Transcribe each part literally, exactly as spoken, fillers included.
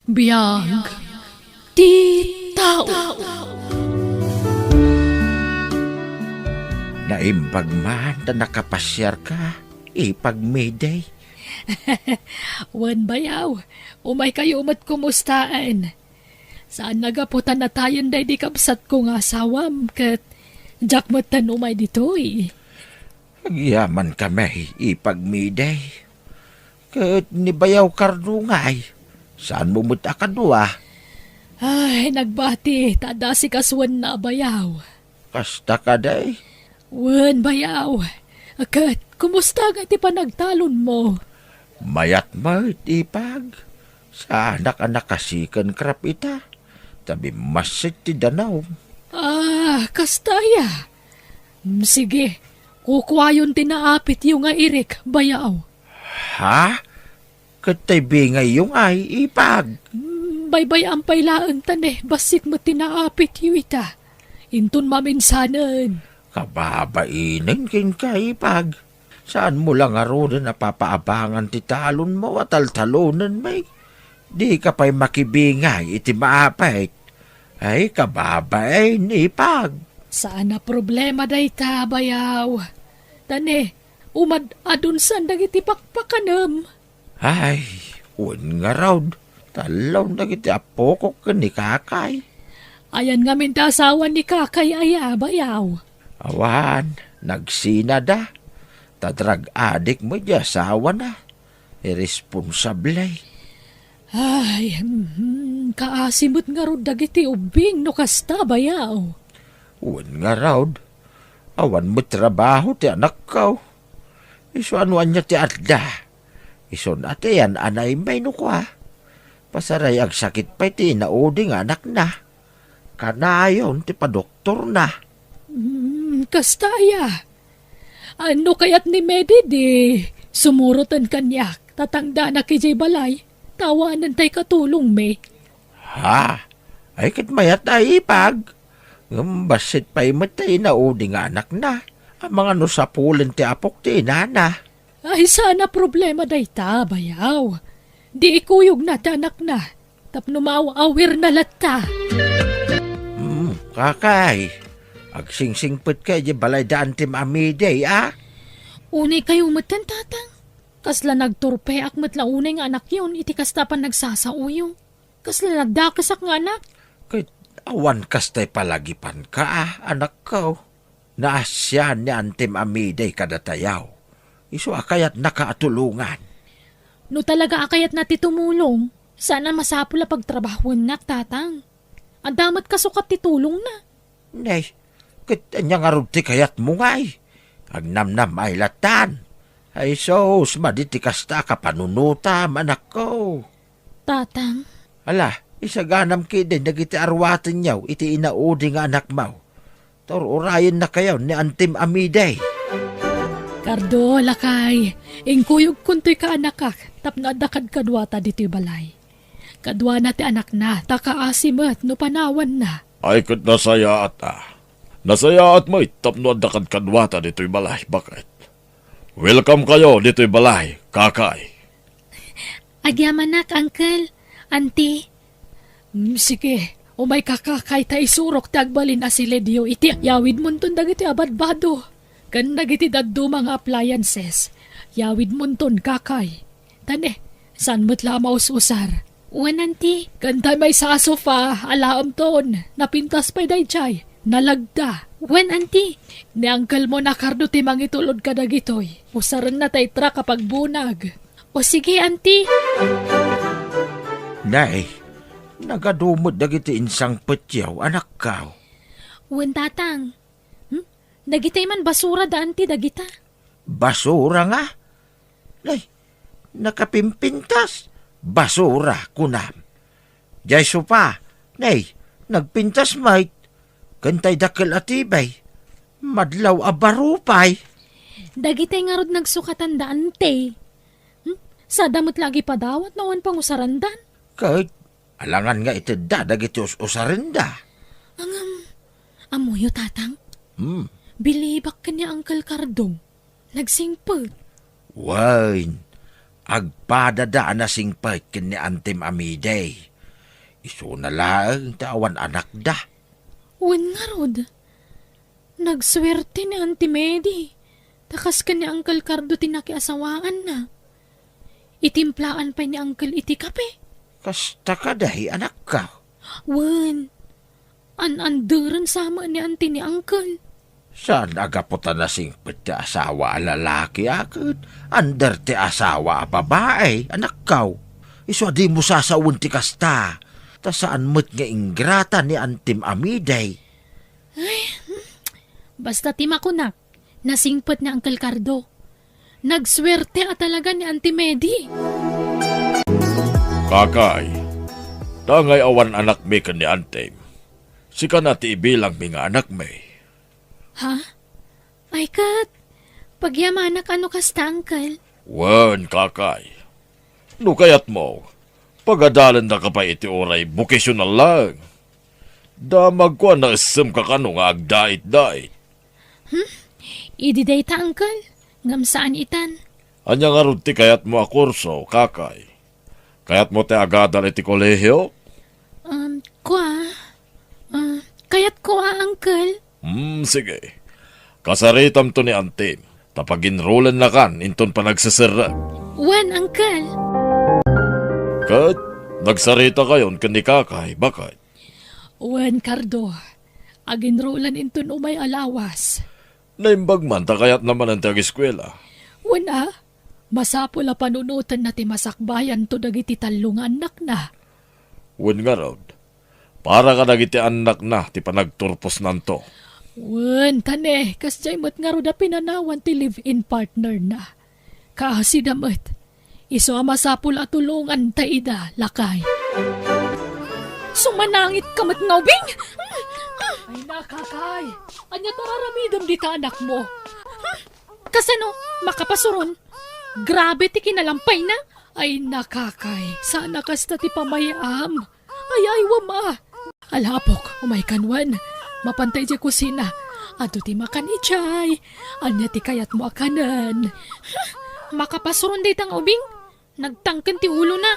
Biag ti tao. Naimbag man ta nakapasiarka, Ipag Midi. Wen, bayaw, umaykayo met kumustaen. Saan a gapu ta natayen daydi kabsatko nga asawam ket diak metten umay ditoy. Agyaman kami, Ipag Midi. Ket ni Bayaw Kardo ngay, saanmo met a kadua? Ay, nagbati ta adda sikasoenna a bayaw. Kasta kadi? Wen, bayaw. Ket kumusta ngay ti panagtalonmo? Mayat met, Ipag. Saanak a naka-second crop ita, ta bimmassit ti danum. Ah, kasta aya? Mm, sige, kukuayon ti naapityo nga irik, bayaw. Ha? Ket tay bingayyo ngay, Ipag? Mm, baybay-am pay laeng ta ne, bassit met ti naapityo ita. Inton maminsanen. Kababainen kenka, Ipag. Saanmo la ngaruden a papaabangan ti talonmo a taltalonenmi? Dika pay makibingay iti maapit. Ay, kababain, Ipag. Saan a problema dayta, bayaw. Ta ne, umad-adunsan dagiti pakpakanem. Ay, wen ngarud, tallo dagiti appokok ken ni kakay. Ayan ngamin ti asawa ni kakay aya, bayaw? Awan, nagsinada. Ta drug addict met ti asawana. Irresponsable. Ay, mhm, kaasi met ngarud dagiti ubbing no kasta, bayaw. Wen ngarud, awan met trabaho ti anakko. Isu a no ania ti adda. Isun a ti ayan-anaymi no kua. Pasaray agsakit pay ti inaudi nga anakna. Kanayon ti padoktorna. Mm, kasta aya? A, no kayat ni Medi, di sumuroten kaniak. Tatangdanak idiay balay. Tawanen tay katulongmi. Ha? Ay, ket mayat a, Ipag. Ngem bassit pay met ti inaudi nga anakna. Amangan no sapulen ti apok ti inana. Ay, saan a problema dayta, bayaw. Di ikuyogna ti anakna. Tapno maaw-awirna latta. Hmm, kakay. Agsingsingpetka idiay balay da Antim Amide, a? Unay kayo metten, Tatang. Kasla nagturpeak met la unay nga anakyon iti kasta a panagsasaoyo. Kasla nagdakesak nga anak. Ket awan kastay palagipanka, a, anakko. Naasian ni Antim Amide kadatayaw. Isu a kayatnaka a tulongan. No talaga a kayatna ti tumulong, saan a masapul a pagtrabahuennak, Tatang. Adda met kasukat ti tulongna. Nay, ket ania ngarud ti kayatmo ngay? Agnamnam-ay lattan. Ay sus, madi ti kasta a kapanunotam, anakko. Tatang. Ala, isaganam ketdi dagiti aruatenyo iti inaudi nga anakmo. Tur-urayennakayo ni Antim Amide. Kardo, lakay, inkuyogkontoy kaanakak tapno adda kadkaduata ditoy balay. Kaduana ti anakna, ta kaasi met no panawanna. Ay ket nasayaat a. Nasayaat met tapno adda kadkaduata ditoy balay, baket. Welcome kayo ditoy balay, kakay. Agyamanak, uncle, auntie. Mm, sige, umayka, kakay, ta isurok ti agbalin a siledyo iti yawidmonton dagiti abadbado ken dagiti dadduma nga appliances. Yawidmonton, kakay. Ta ne, saan met la a maus-usar. Wen, auntie. Ken tay maysa a sofa a laemton, napintas pay daydiay, nalagda. Wen, auntie. Ni unclemo a Kardo ti mangitulod kadagitoy. Usarenna tay truck a pagbunag. O sige, auntie. Nay, nagadu met dagiti insangpetyo, anakko. Wen, Tatang. Hmm? Dagitay man basura da, auntie, dagita. Basura nga? Nay, nakapimpintas, basura, kunam. Diay sofa, nay, nagpintas met. Ken tay dakkel a T V, madlaw a baro pay. Dagitay ngarud nagsukatan da, auntie. Hmm? Sada met la agipadawat no awan pangusarandan. Ket alangan nga itedda dagiti us-usarenda. Ngem, ammoyo, Tatang? Hmm. Bilibak ken ni Uncle Cardo. Nagsingpet. Wen, agpadada a nasingpet ken ni Antim Amide. Isuna laeng ti awan anakda. Wen ngarud, nagsuerte ni Auntie Medi, ta kas ken ni Uncle Cardo ti nakiasawaanna. Itimplaan pay ni Uncle iti kape. Kasta kadi, anakko? Wen, an-anderen sa met ni Auntie ni Uncle. Saan a gapu ta nasingpet ti asawa a lalaki a ket under ti asawa a babae, anakko? Isu a dimo sasawen ti kasta, ta saan met nga ingrata ni Auntiem a Medi. Ay, hmm. Basta ti makunak, nasingpet ni Uncle Cardo. Nagsuerte a talaga ni Auntie Medi. Kakay, dangay awan anakmi ken ni Auntiem. Sika na ti ibilangmi nga anakmi. Ha? Ay ket, pagyamanak a no kasta, Uncle. Wen, kakay. No kayatmo, pagadalennaka pay iti uray bokasional laeng. Damagko a naessemka kano nga agdait-dait. Hmm? Idi dayta, Uncle, ngem saan itan. Ania ngarud ti kayatmo a kurso, kakay? Kayatmo ti agadal iti kolehio? Um, kua, ah, kayatko a, Uncle. Hmm, sige. Kasaritamto ni Auntiem, ta paginrolennakan inton panagseserrek. Wen, Uncle. Ket nagsaritayon ken ni Kakay, baket? Wen, Cardo. Aginrolen inton umay a lawas. Naimbag man ta kayatna manen ti ageskuela. Wen a, masapul a panunotenna ti masakbayanto dagiti tallo nga annakna. Wen ngarud, para kadagiti annakna ti panagturposnanto. Wen, ta ne, kasdiay met ngarud a pinanawan ti live-in partnerna. Kaasida met, isu a masapul a tulonganta ida, lakay. Sumanangit ka met nga ubing! Ay, nakakay! Ania ti ar-aramidem dita anakmo? Kasano? Makapasuron? Grabe ti kinalampayna! Ay, nakakay! Saan a kasta ti pamayam! Ay, ay, wama! Alapok, umaykan wen. Mapanta idiay kusina. Adu ti makan idiay. Ania ti kayatmo a kanen? Makapasuron dayta nga ubing? Nagtangken ti ulona.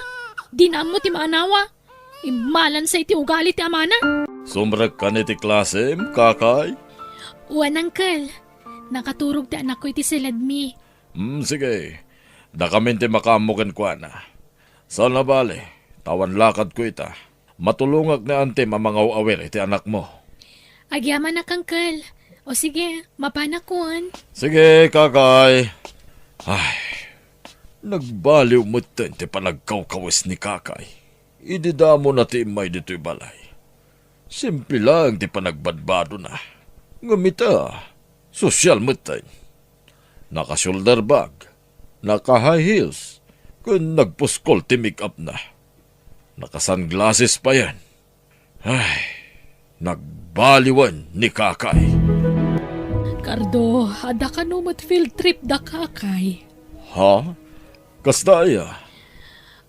Dina ammo ti maanawa. Immalansa iti ugali ti amana. Sumrekkan iti klasem, kakay? Wen, uncle. Nakaturog ti anakko iti siledmi. Hmm, sige. Dakamin ti makaammo kenkuana. Saan a bale, ta awan lakadko ita. Matulongak ni Auntiem a mangaw-awir iti anakmo. Agyamanak, uncle. O sige, mapanakon. Sige, kakay. Ay, nagbaliw metten ti panagkawkawes ni kakay. Idi damona ti immay ditoy balay, simple laeng ti panagbadbadona. Ngem ita, sosyal metten. Naka-shoulder bag, naka-high heels, ken nagpuskol ti make-upna. Naka-sunglasses payen. Ay, nagbaliwen ni kakay. Cardo, adda kano met field trip da kakay? Ha? Kasta aya?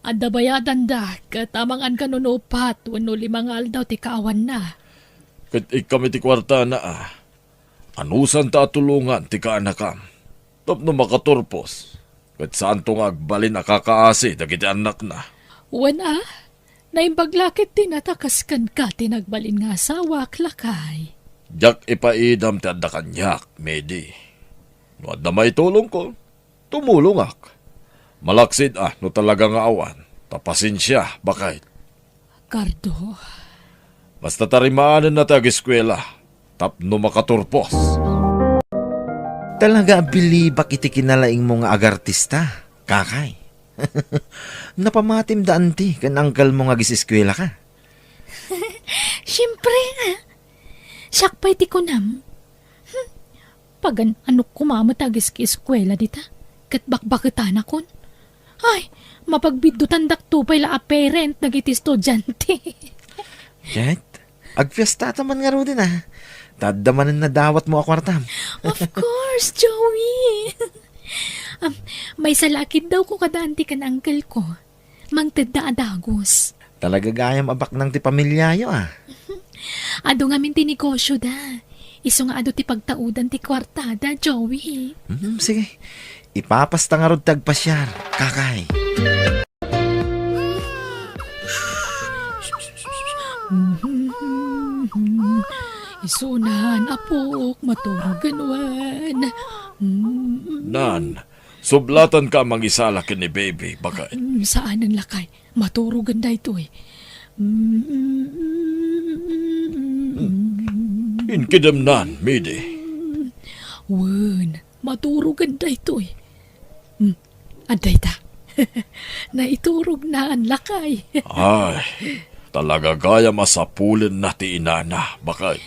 Adda bayadanda, ket amangan kano no upat wenno lima nga aldaw ti kaawanna. Ket ikkam iti kuartana, a. Anusanta a tulongan ti kaanakam tapno makaturpos, ket saanto nga agbalin a kakaasi dagiti annakna. Wen a, naimbag la ket ti natakas kenka ti nagbalin nga asawak, lakay. Diak ipaidam ti adda kaniak, Medi. No adda maitulongko, tumulongak. Malaksid a no talaga nga awan, ta pasensia, baket. Cardo. Basta tarimaanenna ti ageskuela tapno makaturpos. Talaga a bilibak iti kinalaingmo nga agartista, kakay. Napamatim da anti ken angkelmo nga agiseskuelaka. Siempre, ah. Siak pay ti kunam. Hmm. Pagan-anok koma met a agiski-eskuela dita, ket bakbaketanakon. Ay, mapagbiddutan dakto pay la a parent dagiti estudiante. Ket, agfiestata man ngaruden a. Ta adda manen nadawatmo a kuartam. Of course, Joey. Am, maysa la a kiddawko kada anti ken uncle ko. Mangtedda a dagus. Talaga gayam a baknang ti pamiliayo, a. Adu ngamin ti negosioda. Isu nga adu ti pagtaudan ti kuartada, Joey. Hmm, sige. Ipapasta ngarud ti agpasiar, kakay. Isunan, apok, maturogen wen. Nan, sublatanka a mangisala ken ni baby, baket. Mm, saanen lakay. Maturogen daytoy. Inkidem nan, Midi. Wen, maturogen daytoy. Hmm, adda ita. Naiturognan, lakay. Ay, talaga gayam a sapulenna ti inana, baket.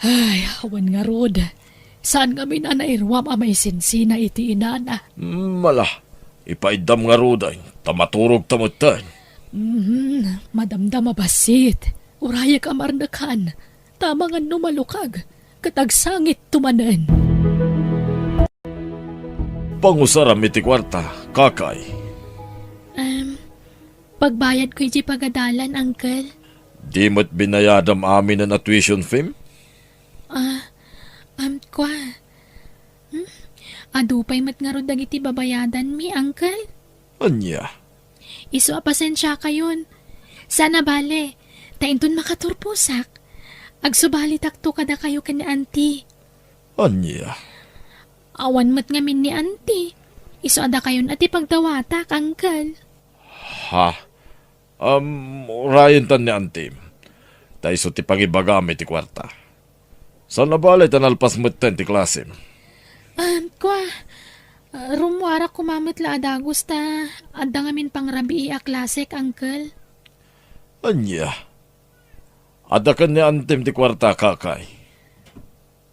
Ay, awan ngarud. Saan ngamin a nairuam a maisinsina iti inana? Hmm, ala, ipaiddam ngaruden, ta maturogta metten. Mhm, madamdama bassit. Urayek a marnekan. Tamangan no malukag, ket agsangitto manen. Pangusaram iti kuarta, kakay. Em, pagbayadko iti pagadalan, uncle. Di met binayadam aminen a tuition fee? Ah, em, kua. Hmm? Adu pay met ngarud dagiti babayadanmi, uncle? Ania? Isu a pasensiakayon. Saan a bale, ta inton makaturposak, agsubalitakto kadakayo ken ni Auntie. Ania? Awan met ngamin ni Auntie. Isu a dakayon a ti pagdawatak, uncle. Ha? Um, urayentan ni Auntie. Ta isu ti pangibagam iti kuarta. Saan a bale ta nalpas metten ti klasem? Ah, kua, ah, rummuarak koma met la a dagus ta adda ngamin pangrabii a klasek, uncle. Ania? Adda ken ni Antem ti kuarta, kakay?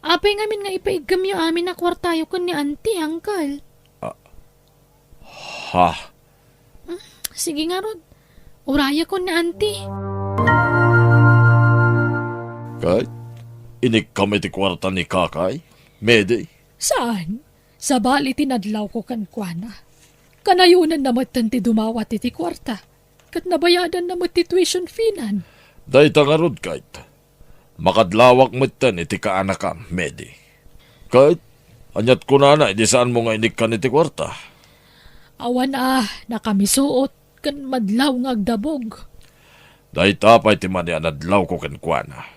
Apay ngamin nga ipaiggamyo amin a kuartayo ken ni Auntie, uncle? Ah, ha? Mm, sige ngarud. Urayakon ni Auntie. Ket, inikkam iti kuarta ni kakay, Medi? Saan? Sabali ti nadlawko kenkuana. Kanayonanna metten ti dumawat iti kuarta, ket nabayadanna met ti tuition fee-nan. Dayta ngarud, ket makadlawak metten iti kaanakam, Medi. Ket, ania't kunana idi saanmo nga inikkan iti kuarta? Awan a, nakamisuot ken madlaw nga agdabog. Dayta pay ti mani a nadlawko kenkuana.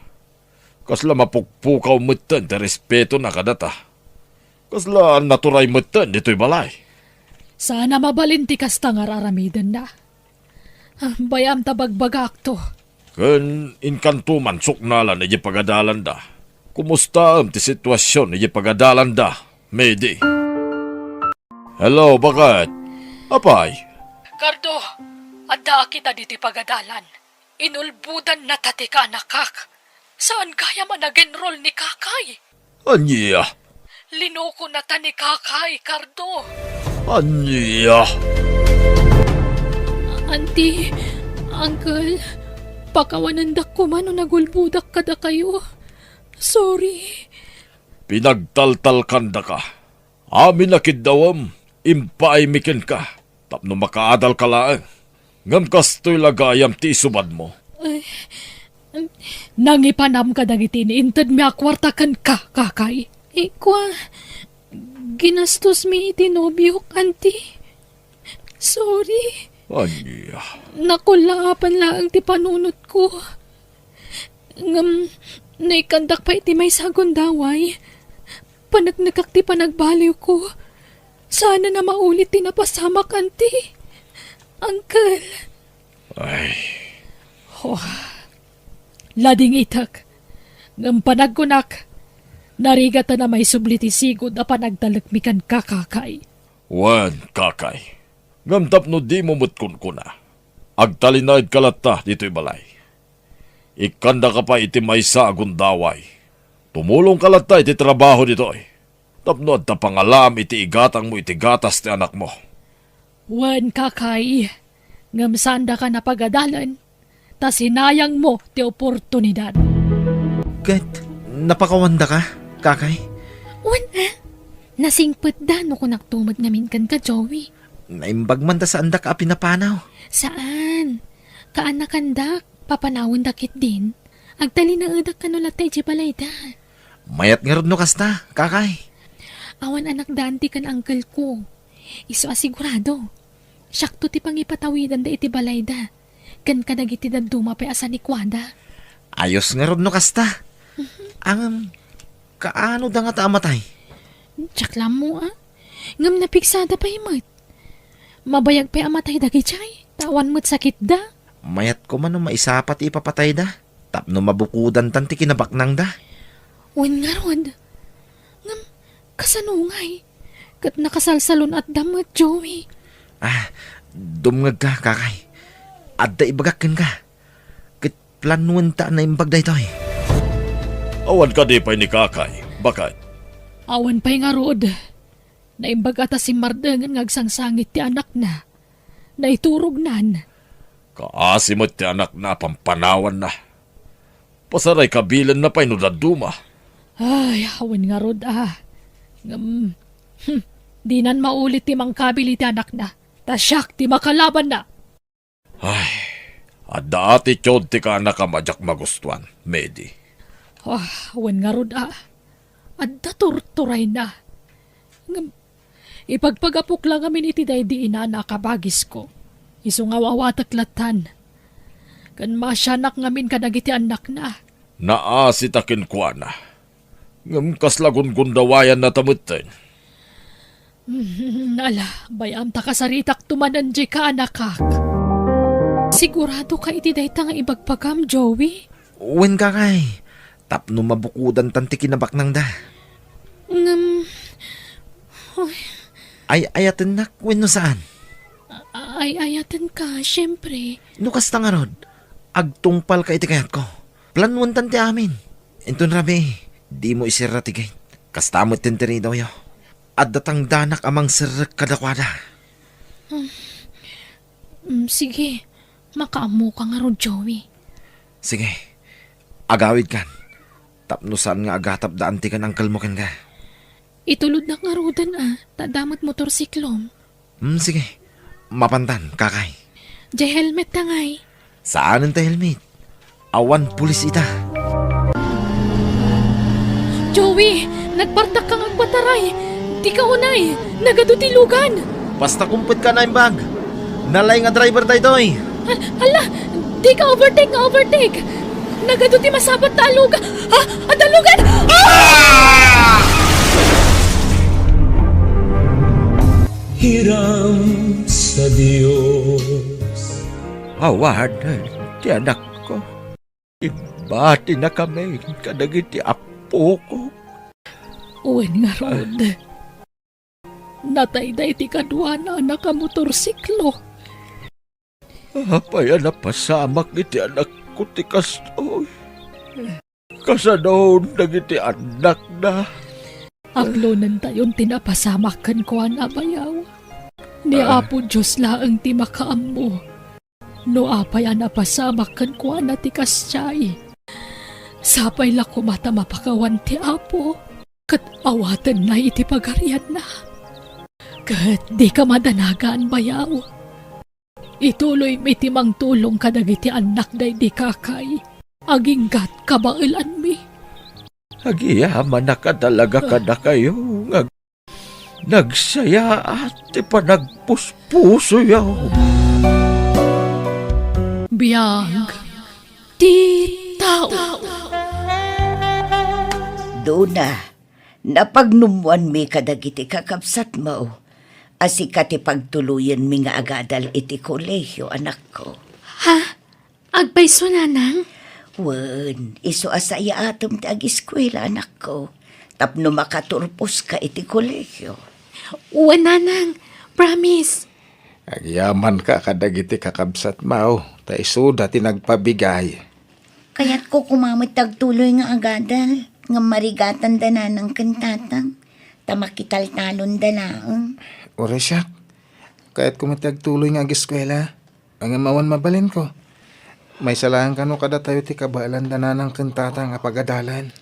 Kasla mapukpukaw metten ti respetona kadata. Kasla naturay metten ditoy balay. Saan a mabalin ti kasta nga ar-aramidenna. Ah, bay-am ta bagbagakto. Ken inkanto man suknalan idiay pagadalanda. Kumustaem ti situasion idiay pagadalanda, Medi? Hello, baket? Apay? Cardo, addaak ita ditoy pagadalan. Inulbodannata ti kaanakak. Saan gayam a nag-enroll ni kakay? Ania? Linukonata ni kakay, Cardo. Ania? Auntie, uncle, pakawanendak koma no nagulbodak kadakayo. Sorry. Pinagtaltalkandaka. Amin a kiddawem, impaaymi kenka, tapno makaadalka laeng. Ngem kastoy la gayam ti isubadmo. Ay, nangipanam kadagiti inintedmi a kuarta kenka, kakay. Ikua, ginastosmi iti nobiok, auntie. Sorry. Ania? Nakullaapan laeng ti panunotko. Ngem, no ikkandak pay iti maysa a gundaway, paneknekak ti panagbaliwko. Saanen a maulit ti napasamak, auntie. Uncle. Ay. Oh. Ladingitek. Ngem panagkunak, narigaten a maisubli ti sigud a panagtalekmi kenka, kakay. Wen, kakay. Ngem tapno dimo met kunkuna, agtalinaedka latta ditoy balay. Ikkandaka pay iti maysa a gundaway. Tumulongka latta iti trabaho ditoy, tapno adda pangalaam iti igatangmo iti gatas ti anakmo. Wen, kakay, ngem saandaka a pagadalen, ta sinayangmo ti oportunidad. Ket napakawandaka, kakay? Wen, a? Nasingpetda no kunakto met ngamin kenka, Joey. Naimbag man ta saandak a pinapanaw. Saan? Kaanakandak, papanawendak ketdin. Agtalinaedak kano latta idiay balayda. Mayat ngarud no kasta, kakay. Awan anak da auntie ken uncle ko. Isu a sigurado. Siakto ti pangipatawidanda iti balayda. Ken kadagiti dadduma pay a sanikuada. Ayos ngarud no kasta. Ngem, kaano da ngata a matay? Diak la ammo, a. Ngem napigsada pay met. Mabayag pay a matay dagidiay, ta awan met sakitda. Mayat koma no maisapa ti ipapatayda, tapno mabukodantan ti kinabaknangda. Wen ngarud. Ngem, kasano ngay? Ket nakasalsalun-atda met, Joey. Ah, dumngegka, kakay. Adda ibagak kenka. Ket planuenta a naimbag daytoy. Awan kadi pay ni kakay, baket? Awan pay ngarud. Naimbag a ta simmardengen nga agsangsangit ti anakna. Naiturognan. Kaasi met ti anakna a pampanawanna. Pasaray kabilenna pay no dadduma. Ay, awan ngarud, a. Ngem, hmm, dinan maulit ti mangkabil iti anakna. Ta siak ti makalabanna. Ay, adda attitude ti kaanakam a diak magustuan, Medi. Ah, wen ngarud, a. Adda turturayna. Ngem, ipagpagapok la ngamin iti daydi inana a kabagisko. Isu nga aw-awatek lattan. Ken maasianak ngamin kadagiti annakna. Naasita kenkuana. Ngem kasla gunggundawayannata metten. Mm, ala, bay-am ta kasaritakto manen dika, anakak. Siguradoka iti dayta nga ibagbaga, Joey? Wen, kakay, tapno mabukodantan ti kinabaknangda. Ngem, ay. Ay-ayatennak wenno saan? A-, ay-ayatenka, siempre. No kasta ngarud, agtungpalka iti kayatko. Planuentan ti amin. Inton rabii, dimo iserra ti gate. Kasta met ti ridoyo. Adda tangdanak a mangserrek kadakuada. Hmm. Mm, sige. Makaammoka ngarud, Joey. Sige. Agawidkan. Tapno saan nga agatap da anti ken uncle mo kenka. Itulodnak ngaruden, a, ta adda met motorsiklom. Hmm, sige. Mapantan, kakay. Diay helmet ta ngay. Saanen ta helmet? Awan pulis ita. Joey, nagpartakka nga agpataray. Dika unay, nagadu ti lugan. Basta kumpet ka naimbag. Nalay nga driver daytoy. Al-, ala, dika overtake nga overtake. Nagadu ti masabat ta aluga. Ha? Adda lugan! Ah! Hiram sa Dios. Awanen ti anakko. Ibatinakamin kadagiti appoko. Wen ngarud. Natayda iti kaduana a nakamotorsiklo. Apay a napasamak iti anakko ti kastoy? Kasanon dagiti annakna? Aklonentayon ti napasamak kenkuana, bayaw. Ni Ah. Apo Dios laeng ti makaammo. No apay a napasamak kenkuana ti kasdiay, sapay la koma ta mapakawan ti Apo, ket awatenna iti pagarianna. Ket dika madanagan, bayaw. Ituloymi ti mangtulong kadagiti annak daydi kakay. Aginggat kabaelanmi. Agyamanak a talaga kadakayo nga nagsayaat ti panagpuspusoyo. Biag ti tao. Duna, napagnummoanmi kadagiti kakabsatmo a sika ti pagtuloyenmi nga agadal iti kolehio, anakko. Ha? Agpayso, nanang? Wen, isu a sayaatem ti agiskuela, anakko, tapno makaturposka iti kolehio. Wen, nanang. Promise. Agyamanka kadagiti kakabsatmo, ta isuda ti nagpabigay. Kayatko koma met ti agtuloy nga agadal, ngem marigatan da nanang ken tatang, ta makitaltalon da laeng. Uray siak, kayatko met ti agtuloy nga agiskuela. Ngem awan mabalinko. Maysa laeng kano kadatayo ti kabaelan da nanang ken tatang a pagadalan.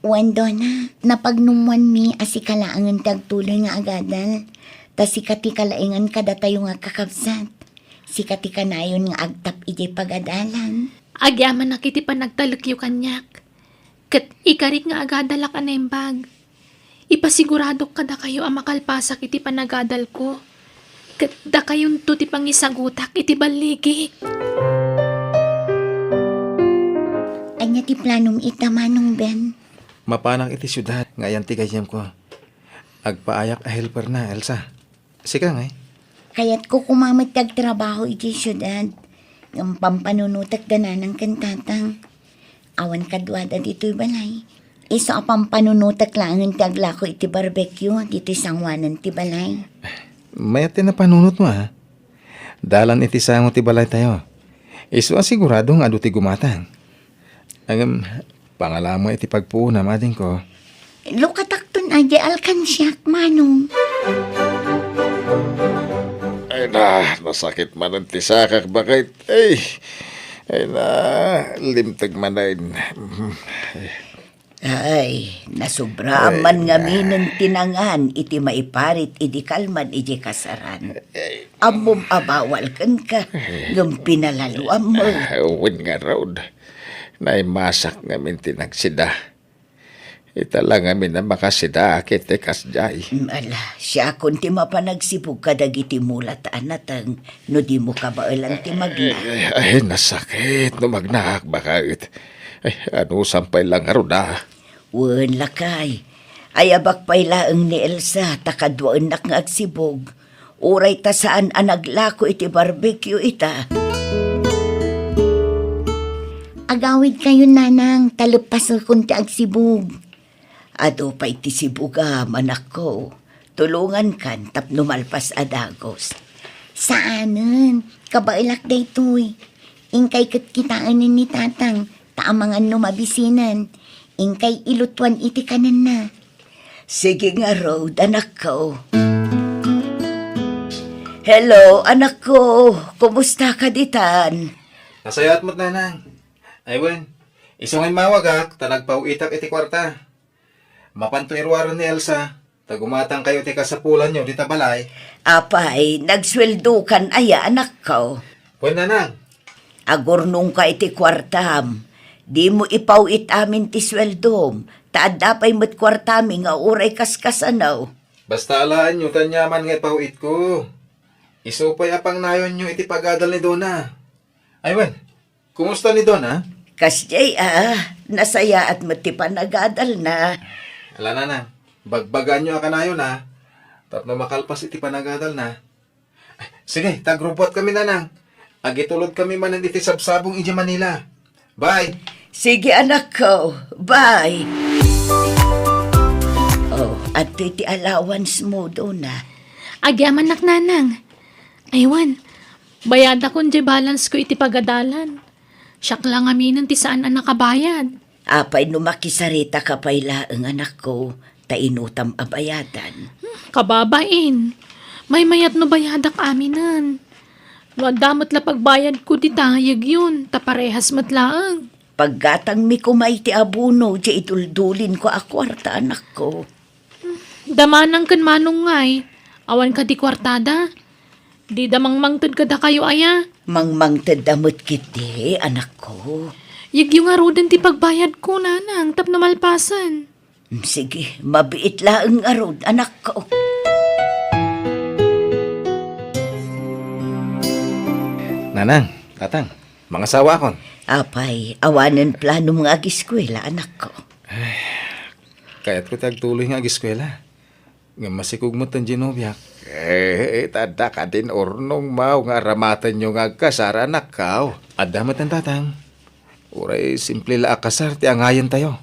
Wen, Dona, napagnummoanmi a sika laengen ti agtuloy nga agadal, ta sika ti kalaengan kadatayo nga kakabsat. Sika ti kanayon nga agtap idiay pagadalan. Agyamanak iti panagtalekyo kaniak, ket ikarik nga agadalak a naimbag. Ipasiguradok kadakayo a makalpasak iti panagadalko, ket dakayonto ti pangisagutak iti balligik. Ania ti planom ita, Manong Ben? Mapanak iti siudad nga ayan ti gayyemko. Agpaayak a helperna, Elsa. Sika ngay? Kayatko koma met ti agtrabaho iti siudad. Ngem pampanunotek da nanang ken tatang. Awan kaduada ditoy balay. Isu a pampanunotek laengen ti aglako iti barbecue ditoy sangoanan ti balay. Mayat ti napanunotmo, a. Dalan iti sango ti balaytayo. Isu a sigurado nga adu ti gumatang. Ngem, pangalamo iti pagpuonam, adingko. Lukatakton a di alkansiak, Manong. Ay na, nasakit manen ti sakak, baket. Ay, ay na, limteg manen. Ay, nasobraan man ngaminen ti nangan iti maiparit idi kalman iti kasaran. Ammom a bawal kenka, ngem pinalaluammo. Ah, wen ngarud. Naimasak ngamin ti nagsida. Ita la ngamin a makasida ket ti kasdiay. Mm, ala, siakon ti mapan agsibug kadagiti mulat a nateng no dimo kabaelan ti magna. Ay, ay, nasakit no magnaak, baket. Ay, anusam pay la ngarud a. Wen, lakay. Ayabak pay laeng ni Elsa ta kaduaennak nga agsibug. Uray ta saan a naglako iti barbecue ita. Agawidkayon, nanang, ta leppasakon ti agsibug. Adu pay ti sibugam, anakko. Tulongankan tapno malpas a dagus. Saanen, kabaelak daytoy. Inkay ket kitaenen ni tatang, ta amangan no mabisinan. Inkay ilutuan iti kanenna. Sige ngarud, anakko. Hello, anakko. Kumusta ka ditan? Nasayaat met, nanang. Ay wen, isu nga immawagak ta nagpaw-itak iti kuarta. Mapanto iruaren ni Elsa, ta gumatangkayo ti kasapulanyo dita balay. Apay, nagsueldokan aya, anakko? Wen, nanang. Agurnongka iti kuartam. Dimo ipaw-it amin ti sueldom, ta adda pay met kuartami nga uray kaskasano. Basta alaenyo ta aniaman nga ipaw-itko. Isu pay a pangnayonyo iti pagadal ni Dona. Ay wen, kumusta ni Dona? Kasdiay a, nasayaat met ti panagadalna. Ala, nanang, bagbagaanyo a kanayona tapno makalpas iti panagadalna. Sige, ta agrubbuatkami, nanang. Agitulodkami manen iti sabsabong idiay Manila. Bye! Sige, anakko. Bye! Oh, adtoy ti allowance mo, Dona. Agyamannak, nanang. Ay wen, bayadakon diay balance ko iti pagadalan. Siak la ngaminen ti saan a nakabayad. Apay no makisaritaka pay laeng, anakko, ta inutam a bayadan. Hmm, kababain. Maymayat no bayadak aminen. No adda met la pagbayadko dita, yegyon, ta parehas met laeng. Paggatangmi koma iti abono diay iduldulinko a kuarta, anakko. Da manang ken manong ngay, awan kadi kuartada? Dida mangmangted kadakayo aya? Mangmangtedda met ketdi, anakko. Yegyo ngaruden ti pagbayadko, nanang, tapno malpasen. Mm, sige, mabiit laeng ngarud, anakko. Nanang, tatang, mangasawakon. Apay, awanen planom nga agiskuela, anakko? Kayatko ti agtuloy nga agiskuela. Ngem masikog met ti nobiak. Eh, adda kadin urnongmo nga aramatenyo nga agkasar, anakko? Adda met, tatang. Uray simple la a kasar ti angayentayo.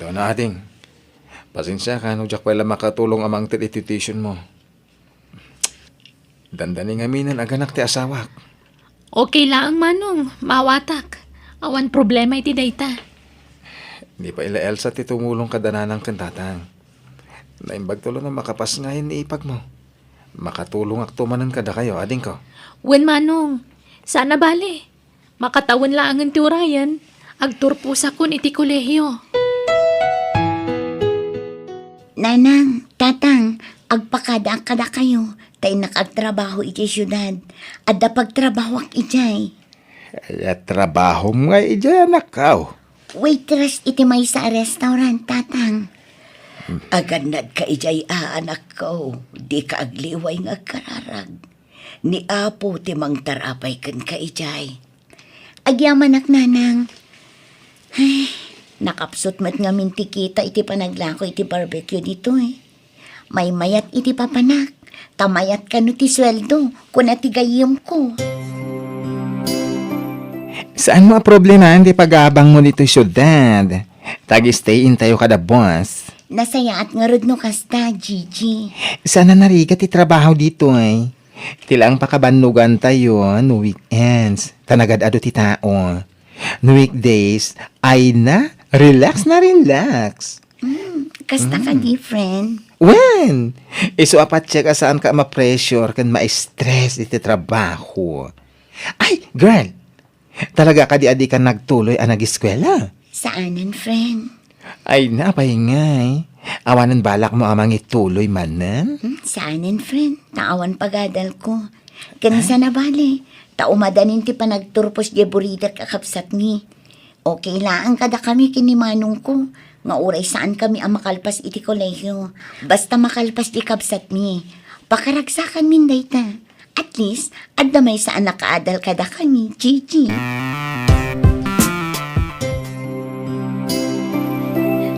Dona, ading, pasensiaka no diak pay la makatulong a mangted iti tuitionmo. Dandani ngaminen aganak ti asawak. Okay laeng, manong, maawatak. Awan problema iti dayta. Ni pay la Elsa ti tumulong kada nanang ken tatang. Naimbagto la no makapasngayam ni ipagmo. Makatulongakto manen kadakayo, adingko. Wen, manong, saan a bale. Makatawen laengen ti urayen, agturposakon iti kolehio. Nanang, tatang, agpakadaak kadakayo, ta innak agtrabaho iti siudad. Adda pagtrabahoak idiay. Aya trabahom nga idiay, anakko? Waitress iti maysa a restaurant, tatang. Agannadka idiay a, anakko, dika agliway nga agkararag. Ni Apo ti mangtarapay kenka idiay. Agyamanak, Nanang. Ay, nakapsut met ngamin ti kita iti panaglako iti barbecue ditoy. Maymayat iti papanak, ta mayat kano ti sueldo, kuna ti gayyemko. Saan mo a problemaen ti pag-aabangmo ditoy siudad? Tag-stay intayo kada boss. Nasayaat ngarud no kasta, Gigi. Saan a narigat ti trabaho ditoy? Ti laeng pakabannogantayo no weekends, ta nagad-ado ti tao. No weekdays, ay na, relax na relax. Mm, kasta ka Mm. different. Wen, isu a patiek a saan ka ma-pressure ken ma-stress iti trabaho. Ay, girl, talaga kadi a dika nagtuloy a nag-eskuela? Saanen, friend. Ay, napay ngay. Awanen balakmo a mangituloy manen? Hmm, saanen, friend. Ta awan pagadalko. Ken sana bale, ta umadanin ti panagturpos diay buridak a kabsatmi. Okay laeng kadakami ken ni manongko, nga uray saankami a makalpas iti kolehio. Basta makalpas diay kabsatmi, pakaragsakanmin dayta. At least, adda maysa a nakaadal kadakami, Gigi.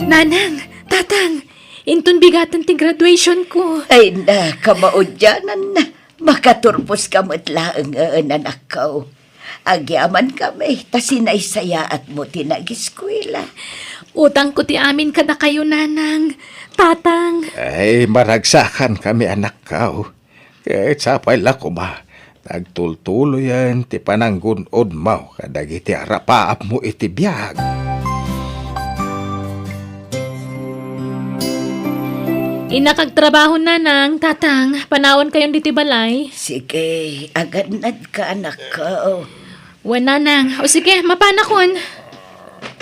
Nanang, Tatang, inton bigaten ti graduation ko. Ay na, kamaudianan na. Makaturpos ka met laeng, eh, nanakko. Agyaman kami, ta sinaysayaat mo ti nag-eskuela. Utang ko ti amin kadakayo, Nanang, Tatang. Ay, maragsakan kami, anakko. Ket sapay la koma, nagtultuloyen ti pananggun-odmo kadagiti arapaapmo iti biag. Innak agtrabaho, Nanang, Tatang, panawankayon ditoy balay. Sige, agannadka, anakko. Wen, Nanang. O sige, mapanakon.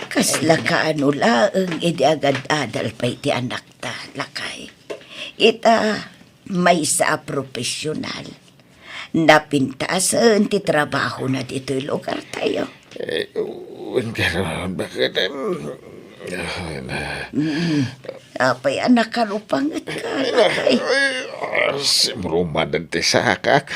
Kasla kaano laeng idi agad-adal pay ti anakta, lakay. Ita, maysa a profesional. Napintasen ti trabahona ditoy lugartayo. Eh, wen, pero bakit, em, ah, na- Mm. Apay a nakarupanget ka, lakay? Ay, ah, simrumaden ti sakak.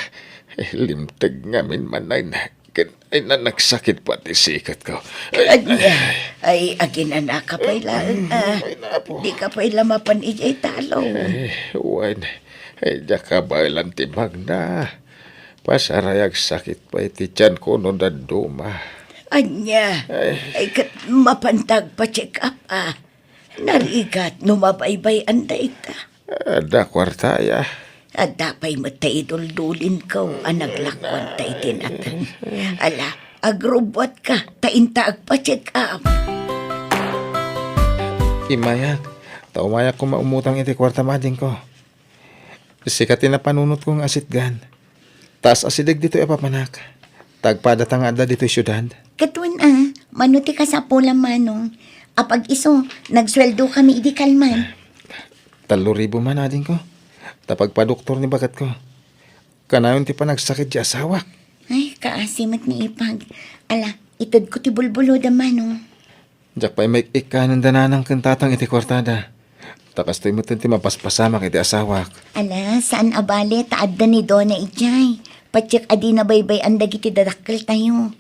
Eh, limteg ngamin man ay na- Ket ay na nagsakit pay ti siketko. Ay, ania, ay, aginanaka pay laeng, ah. Ay, napo. Dika pay la mapan idiay talong. Ay, wen. Ay, diak kabaelan ti magna. Pasaray agsakit pay ti tianko no dadduma. Ania, ay, ket mapanta agpa-check up, ah. Narigat no mabaybay-an dayta. Adda kuarta, ya. Adda pay met ta iduldulinko a naglakuanta iti nateng. Ala, agrubbuatka, ta inta agpa-check up. Immayak, ta umayak koma umutang iti kuartam, adingko. Sika ti napanunotko nga asitgan. Taas asideg ditoy a papanak. Ta agpadata nga adda ditoy siudad. Ket wen a, mano ti kasapulam, manong? Apag-isu, nagsueldo kami idi kalman. Tallo ribu man, adingko. Ta pagpadoktor ni baketko. Kanayon ti panagsakit ti asawak. Ay, kaasi met ni ipag. Ala, itedko ti bulbulodam, manong. Diak pay maik-ikkanen da nanang ken tatang iti kuartada. Ta kastoy met ti mapaspasamak iti asawak. Ala, saan a bale ta adda ni Dona idiay. Patiek a dina baybay-an dagiti dadakkeltayo.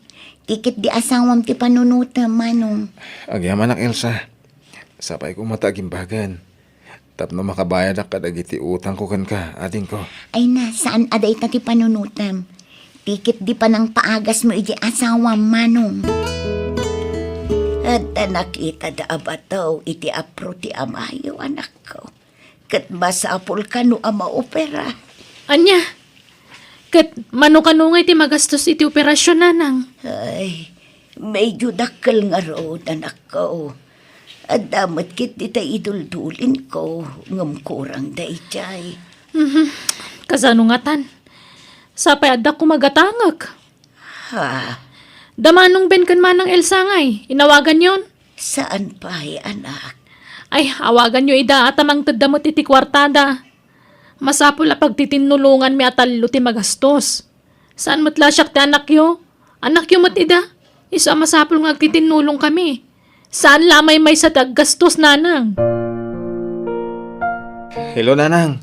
Ti ket di asawam ti panunotem, manong. Agyamanak, Elsa. Sapay koma ta agimbagen. Tapno makabayadak kadagiti utangko kenka, adingko. Ay na, saan a dayta ti panunotem. Ti ket di panangpaagasmo iti asawam, manong. Adda nakitada a bato iti apro ti amayo, anakko. Ket masapul kano a maopera. Ania? Ket mano kano ngay ti magastos iti operasion, nanang? Ay, medyo dakkel ngarud, anakko. Adda met ket dita iduldulinko, ngem kurang daydiay. Mhm. Kasano ngatan? Sapay adda koma gatangek. Ha? Da Manong Ben ken Manang Elsa ngay, inawaganyon? Saan pay, anak? Ay, awaganyo ida, ta mangtedda met iti kuartada. Masapul a pagtitinnulonganmi a tallo ti magastos. Saan met la siak ti anakyo? Anakyo met ida. Isu a masapul nga agtitinnulongkami. Saan la a maymaysa ti aggastos, nanang. Hello, nanang.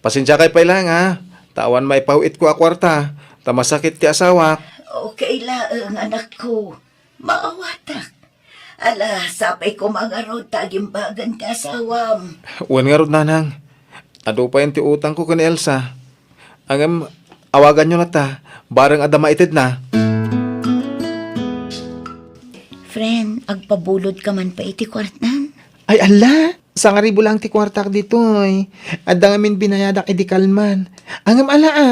Pasensiakay pay laeng, ha? Ta awan maipaw-itko a kuarta, ta masakit ti asawak. Okay laeng, anakko. Maawatak. Ala, sapay koma ngarud ta agimbagan ti asawam. Wen ngarud, nanang. Adu payen ti utangko ken Elsa. Ngem, awaganyo latta, bareng adda maitedna. Friend, agpabulodka man pay iti kuartan? Ay, ala! Sangaribu laeng ti kuartak ditoy. Adda ngamin binayadak idi kalman. Ngem ala, a.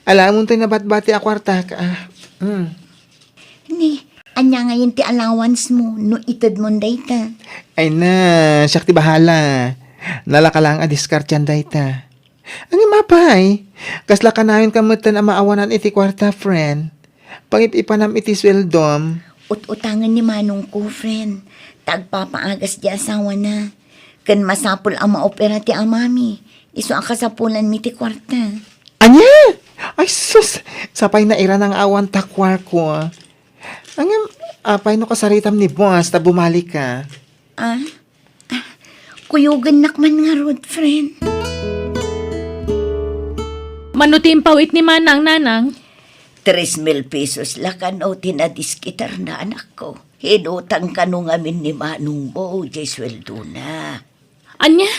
Alaem toy nabatbati a kuartak, a. Hmm. Ni, ania ngayen ti allowance mo no itedmon dayta? Ay na, siak ti bahala. Nalaka laeng a diskartian dayta. Ngem apay, kasla kanayon ka metten a maawanan iti kuarta, friend? Pangip-ipanam iti sueldom. Ut-utangen ni manongko, friend, ta agpapaagas di asawana. Ken masapul a maopera ti amami, isu a kasapulanmi ti kuarta. Ania? Ay sus, sapay nairana nga awan ta kuarko. Ngem, apay no kasaritam ni boss ta bumalik ka? Ah? Ah, kuyogennak man ngarud, friend. Mano ti impawit ni Manang, Nanang? Tres mil pesos la kano ti nadiskitarna, anakko. Inutang kano ngamin ni manongmo, jay sueldona. Ania?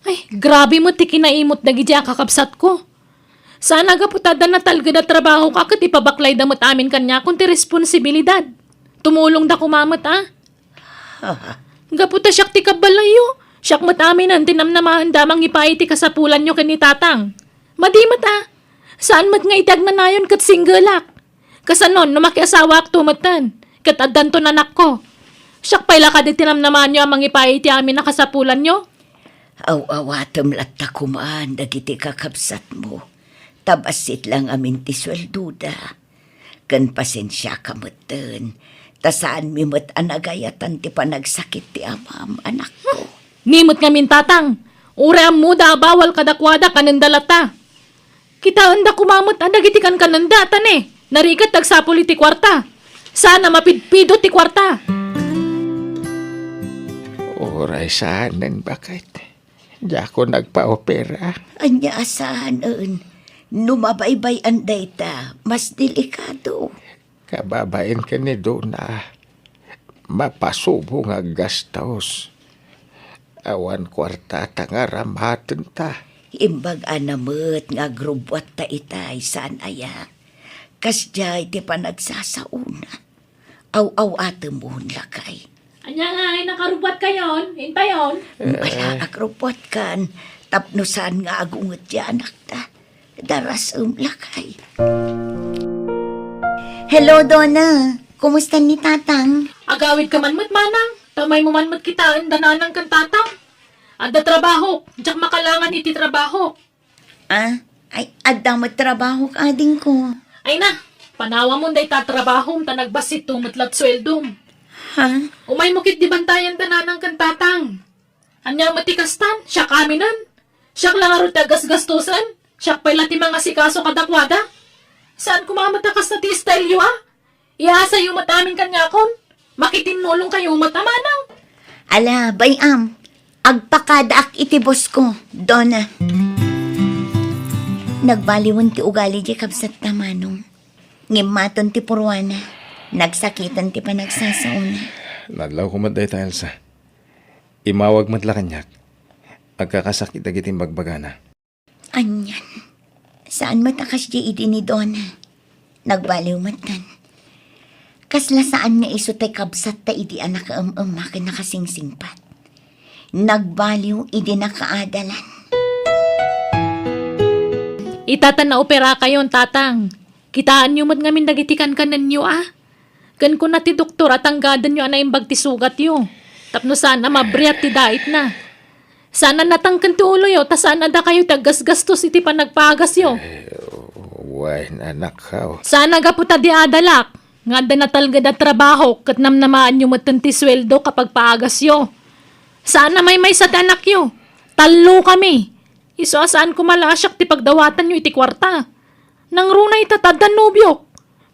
Ay, grabe met ti kinaimot dagiti a kakabsatko. Saan a gapu ta adda natalged a trabahok a ket ipabaklayda met amin kaniakon ti responsibilidad. Tumulongda koma met a. Gapu ta siak ti kabbalayyo, siak met aminen ti namnamaenda a mangipaay iti kasapulanyo ken ni Tatang. Madi met a. Saan met nga iti agnanayon ket singgelak. Kasanon no makiasawaakto metten, ket addanton anakko. Siak pay la kadi ti namnamaanyo a mangipaay iti amin a kasapulanyo? Aw-awatem latta koman dagiti kakabsatmo, ta bassit la ngamin ti sueldoda. Ken pasensiaka metten, ta saanmi met a nagayatan ti panagsakit ti amam, anakko. Ni met ngamin, Tatang, uray ammoda a bawal kadakuada kanenda latta. Kitaenda koma met a dagiti kankanenda, ta ne, narigat ti agsapul iti kuarta. Saan a mapidpido ti kuarta. Uray saanen, baket. Diakon agpaopera. Ania a saanen? No mabaybay-an dayta, mas delikado. Kababain ken ni Dona, mapasubo nga aggastos. Awan kuarta ta nga aramatenta. Imbag-ana met nga agrubbuatta itay, saan aya? Kasdiay ti panagsasaona. Aw-aw-atemon, lakay. Ania nga, ay nakarubbuatkayon? Intayon? Ala, agrubbuatkan. Tapno saan nga agunget ti anakta. Darasem, lakay. Hello, Dona. Kumusta ni Tatang? Agawidka man met, Manang. Ta umaymo man met kitaen da Nanang ken Tatang. Adda trabahok. Diak makalangan iti trabahok. Ah, ay, adda met trabahok, adingko. Ay na, panawamon dayta trabahom ta nagbassit met la ti sueldom. Ha? Umaymo ketdi bantayan da Nanang ken Tatang. Ania met ti kastan? Siak aminen? Siak la ngarud ti aggasgastosen? Siak pay la ti mangasikaso kadakuada? Saan koma met a kasta ti style-yo, a? Iyasayo met amin kaniakon. Makitinnulongkayo met a manang. Ala, bay-am. Agpakadaak iti boss ko, Dona. Nagbaliwen ti ugali di kabsatta, Manong. Ngimmaton ti purwana. Nagsakiten ti panagsasaona. Nadlawko met dayta, Elsa. Imawag met la kaniak. Agkakasakit dagiti imbagbaga na. Anian. Saan met a kasdi idi ni Dona. Nagbaliw met kan. Kasla saan nga isu tay kabsatta idi a nakaem-emma ken nakasingsingpat. Nagbaliw idi nakaadalan. Ita ta naoperakayon, Tatang. Kitaenyo met ngamin dagiti kankanenyo, a? Ken kuna ti doktor a tanggadenyo a naimbag ti sugatyo, tapno saan a mabriat ti daitna. Saan a natangken ti uloyo, ta saan a dakayo ti aggasgastos iti panagpaagasyo. Eh, wen, anak, haw. Saan a gapu ta di adalak, nga adda natalged a trabaho, ket namnamaanyo metten ti sueldo ket pagpaagasyo. Saan a maymaysa ti anakyo. Tallo kami. Isu a saan koma la a siak ti pagdawatanyo iti kuarta. Nangruna ita ta addan nobiok.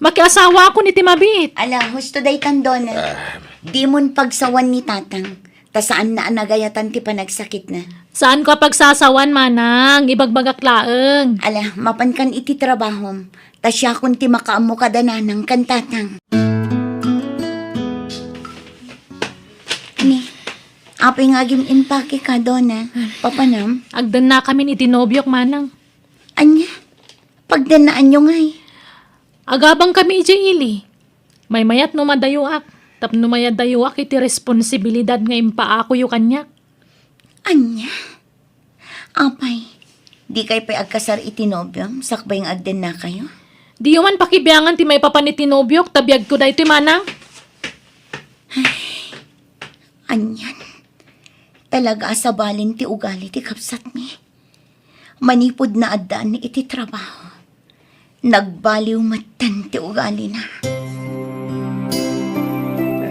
Makiasawakon iti mabiit. Ala, husto daytan, Dona. Ah. Dimon pagsawan ni Tatang. Ta saanna a nagayatan ti panagsakitna. Saanko a pagsasawan, manang. Ibagbagak laeng. Ala, mapankan iti trabahom. Ta siakon ti makaammo kada nanang ken tatang. Ni, apay nga agim-impake ka, Dona? Papanam? Agdennakamin iti nobiok, manang. Ania? Pagdennaanyo ngay? Agabangkami idiay ili. Maymayat no madayoak, tapno mayadayoak iti responsibilidad nga impaakoyo kaniak. Ania? Apay, dikay pay agkasar iti nobiom sakbay nga agdennakayo? Diyo man pakibiangan ti maipapan iti nobiok, ta biagko daytoy, manang. Anian, talaga a sabalen ti ugali ti kabsatmi. Manipud naaddaan iti trabaho, nagbaliw metten ti ugalina.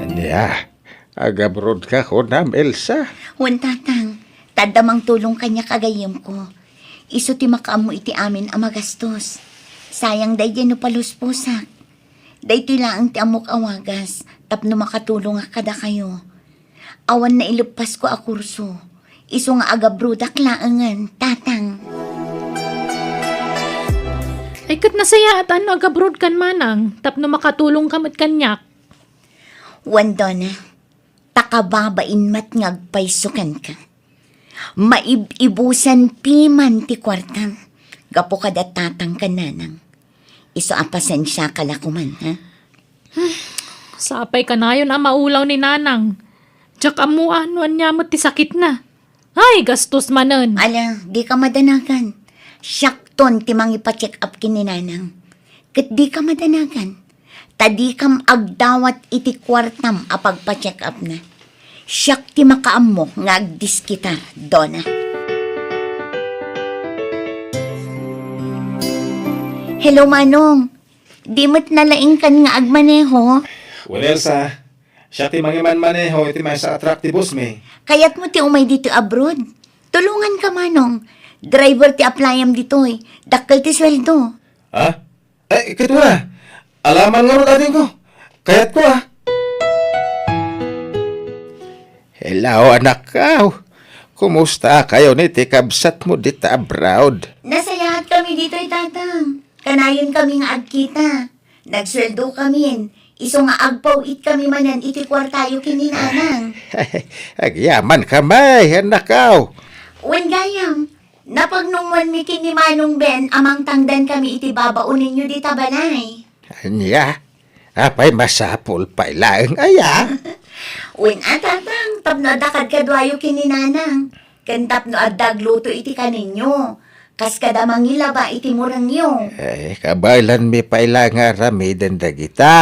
Ania, agabrodka kunam, Elsa? Wen, tatang, ta adda mangtulong kaniak a gayyemko. Isu ti makaammo iti amin a magastos. Sayang daydiay no palusposak. Daytoy laeng ti ammok a wagas tapno makatulongak kadakayo. Awan naileppasko a kurso. Isu nga agabrodak laengen, tatang. Ay, ket nasayaatan no agabrodkan, manang, tapno makatulongka met kaniak. Wen, Dona, ta kababain met nga agpayso kenka. Maib-ibusen piman ti kuartam gapu kada tatang ken nanang. Isu a pasensiaka la koman, ha? Sapay kanayon a maulaw ni nanang. Diak ammo a no ania met ti sakitna. Ay, gastos manen. Ala, dika madanagan. Siakton ti mangipa-check up ken ni nanang. Ket dika madanagan. Ta dikam agdawat iti kuartam a pagpa-check up na. Siak ti makaammo nga agdiskitar, Dona. Hello, Manong. Di met nalaingkan nga agmaneho? Wen, Elsa, siak ti mangimanmaneho iti maysa a truck ti boss mi. Kayatmo ti umay ditoy abroad? Tulonganka, Manong. Driver ti applyam ditoy. Dakkel ti sueldo. Ha? Ay, ket wen a. Alaman ngarud, adingko. Kayatko, a. Hello, anakko. Kumusta kayo ni ti kabsatmo dita abroad? Nasayaat kami ditoy, Tatang. Kanayon kami nga agkita. Nagsueldo kamin. Isu nga agpaw-it kami manen iti kuartayo ken ni Nanang. Agyaman kami, anakko. Wen gayam, napagnumoanmi ken ni Manong Ben a mangtangdan kami iti babaonenyo dita balay. Ania? Apay masapul pay laeng aya? Wen a, Tatang, tapno adda kadkaduayo ken ni Nanang, ken tapno adda agluto iti kanenyo, kas kada mangilaba iti murengyo. Eh, kabaelanmi pay la nga aramiden dagita.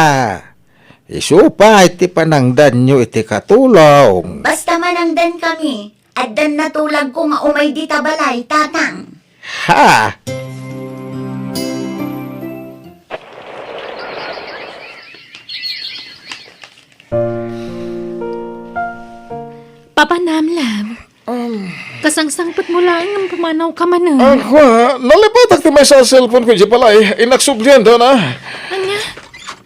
Isu pay ti panangdanyo iti katulong. Basta manangdan kami, addan natulagko nga umay dita balay, Tatang. Ha! Papa Namlab, Um. Kasangsangpetmo laeng ngem pumanawka manen. Ah, kua, nalipatak ti maysa a cellphone ko idiay balay. Innak sublian, Dona. Ania?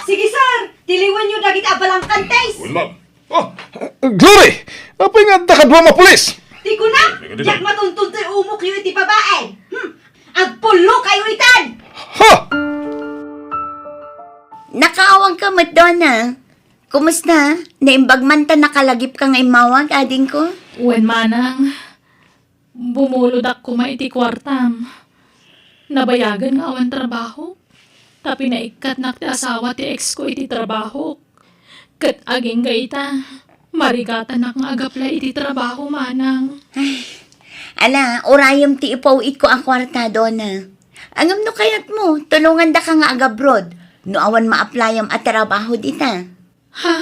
Sige, sir. Tiliwenyo dagiti abalangkantes. Wen, ma'am. Oh, Glory! Apay nga adda kaduam a pulis? Ti kuna, diak matunton ti umokyo iti babaen. Hmm. Agpullokayo itan! Ha! Nakaawangka met, Dona. Kumusta? Naimbag man ta nakalagipka nga immawag, adingko? Wen, Manang. Bumulodak koma iti kuartam. Nabayagen nga awan trabaho. Ta pinaikkatnak ti asawa ti ex ko iti trabahok. Ket agingga ita, marigatanak nga ag-apply iti trabaho, Manang. Ay, ala, urayem ti ipaw-itko a kuarta, Dona. Ngem no kayatmo, tulongandaka nga ag-abroad no awan ma-applyam a trabaho dita. Ha?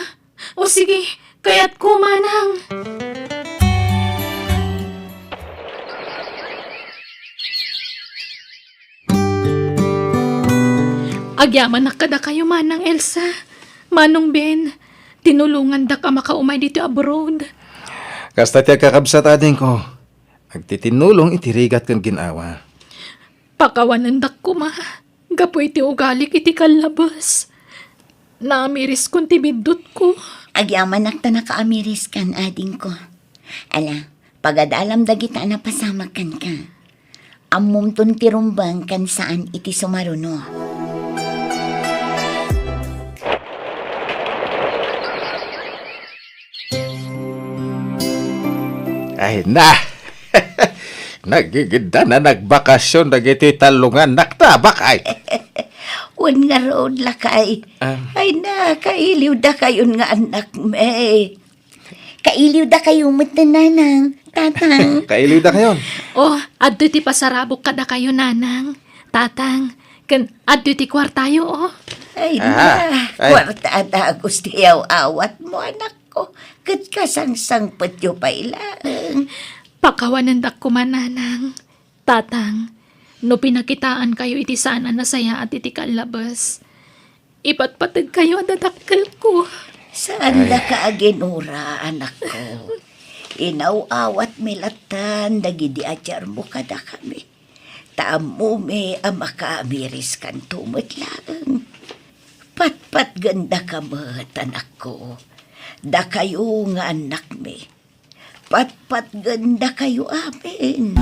O sige, kayatko, Manang. Agyamanak kadakayo, Manang Elsa. Manong Ben, tinulongandak a makaumay ditoy abroad. Kasta ti agkakabsat, adingko. Agtitinulong iti rigat ken gin-awa. Pakawanendak koma gapu iti ugalik iti kallabes. Naamiriskon ti biddutko. Agyamanak ta nakaamiriskan, adingko. Ala, pagadalam dagita a napasamak kenka. Ammomton ti rumbeng ken saan iti sumaruno. Ay na! Nagigiddan a nagbakasyon dagiti tallo nga annakta, bakay. Wen ngarud, lakay. Ah. Ay na, kailiwdakayon nga annakmi. Kailiwdakayo met, nanang, tatang. Kailiwdakayon. Oh, adtoy ti pasarabok kadakayo, nanang, tatang. Ken adtoy ti kuartayo, oh. Ay, Aha. na, Ay. Kuarta a dagus ti aw-awatmo, anakko. Ket kasangsangpetyo pay laeng. Pakawanendak koma, nanang. Tatang, no pinakitaankayo iti saan a nasayaat iti kallabes, ipatpategkayo a dadakkelko. Saandaka a ginura, anakko. Inaw-awatmi lattan dagidi adiarmo kadakami. Ta ammomi a makaamiriskanto met laeng. Patpatgendaka met, anakko. Dakayo nga annakmi. Patpatgendakayo amin.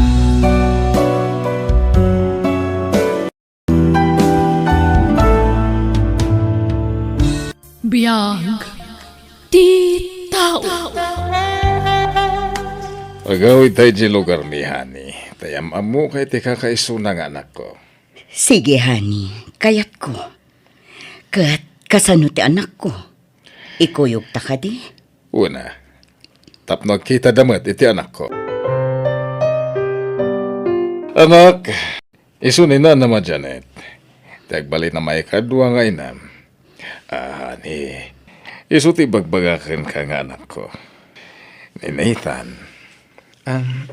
Biag ti tao. Agawidta idiay lugarmi, honey. Ta am-ammok iti kakaisuna nga anakko. Sige, honey. Kayatko. Ket kasano ti anakko? Ikuyogta kadi? Wen a, tapno agkitada met iti anakko. Anak, isu ni Nanam a Janet, ti agbalin a maikadua nga inam. Ah, ni, isu ti ibagbaga kenka nga anakko. Ni Nathan. Ang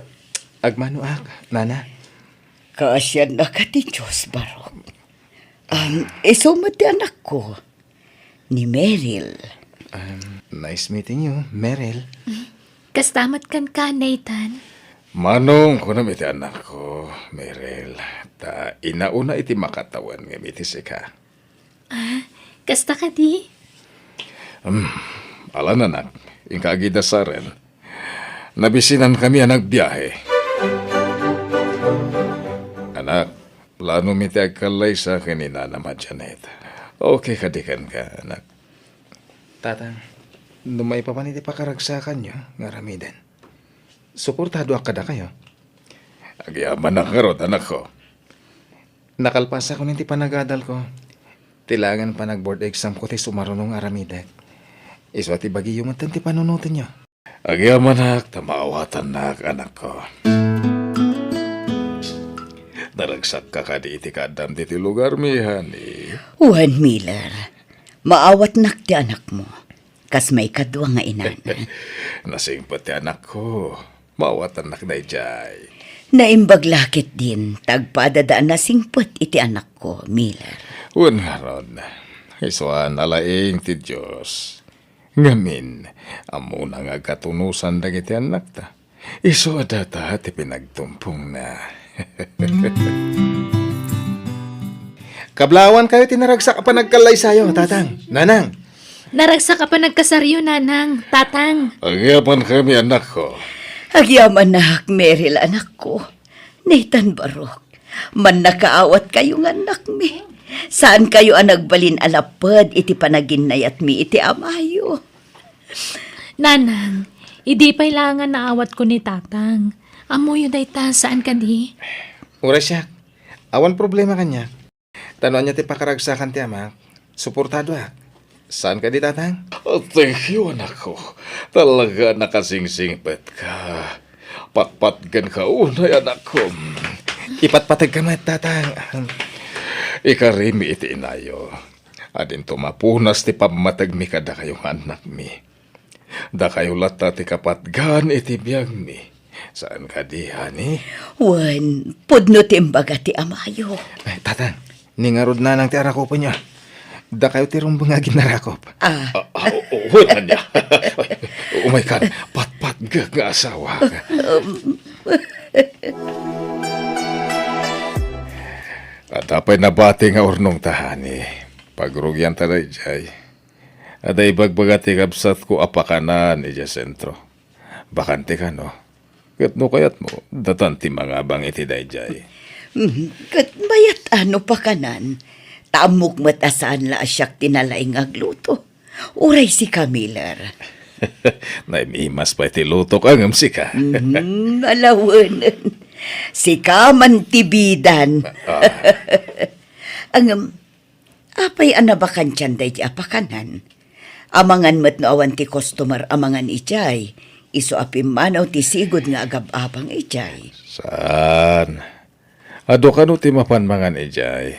agmanoak, Nana. Kaasiannaka ti Dios, Barok. Um, isu met ti anakko. Ni Meryl. Um, nice meeting you, Meryl. Kasta met kenka, Nathan. Manong, kunam iti anakko, Meryl. Ta inauna iti makatawen ngem iti sika. Ah, kasta kadi? Um, alan, anak, inka agidasaren. Nabisinankami a nagbiahe. Anak, planomi ti agkallaysa ken ni Nanam a Janet. Okay kadi kenka, anak? Tatang, no maipapan iti pakaragsakanyo nga aramiden, suportadoak kadakayo. Agyamanak ngarud, anakko. Nakalpasakon iti panagadalko. Ti laengen panag-board examko ti sumaruno nga aramidek. Isu a ti bagiyo metten ti panunotenyo. Agyamanak ta maawatannak, anakko. Naragsakka kadi iti kaaddam ditoy lugarmi, honey? Wen, Miller, maawatnak ti anakmo. Kas maikadua nga inana. Nasingpet ti anakko. Maawatannak daydiay. Naimbag la ketdin, ta agpadada a nasingpet iti anakko, Miller. Wen ngarud, isu a nalaing ti Dios. Ngamin, ammona nga agkatunosan dagiti annakta. Isu a data ti pinagtumpongna. Kablawankayo ti naragsak a panagkallaysayo, Tatang, Nanang. Naragsak a panagkasaryo, Nanang, Tatang. Agyamankami, anakko. Agyamanak, Meryl, anakko. Nathan, Barok, mannakaawatkayo nga annakmi. Saankayo a nagbalin a lapped iti panaginnayatmi iti amayo. Nanang, idi pay la nga naawatko ni Tatang. Ammoyo dayta, saan kadi? Uray siak. Awan problema kaniak. Ta no ania ti pakaragsakan ti amak, suportadoak. Saan kadi, Tatang? Oh, thank you, anakko. Talaga a nakasingsingpetka. Patpatgenka unay, anakko. Ipatpategka met, Tatang. Ikarimi iti inayo. Adinto mapunas ti pammategmi kadakayo nga annakmi. Dakayo latta ti kapatgan iti biagmi. Saan kadi, honey? Wen, pudno ti imbaga ti amayo. Ay, Tatang, ni ngarud, Nanang, ti arakupenyo. Dakayo ti rumbeng a aginarakop. Ah. Ah, ah, o-, o-, wen, ania? Umaykan, patpatgek nga asawa. Um. Adda pay nabati nga urnongta, honey. Pagrugianta daydiay. Adda ibagbaga ti kabsatko a pakanan idiay sentro. Bakante kano? Ket no kayatmo, datan ti mangabang iti daydiay. Mm, ket mayat a no pakanan, ta ammok met a saan la a siak ti nalaing nga agluto. Uray sika, Miller. Naimimas pay ti lutok, ngem sika. Mhm, alawenen. Sika man ti bidan. Ah. Ngem, apay a nabakantian daydi a pakanan? Amangan met no awan ti customer a mangan idiay, isu a pimmanaw ti sigud nga agab-abang idiay. Saan? Adu kano ti mapan mangan idiay?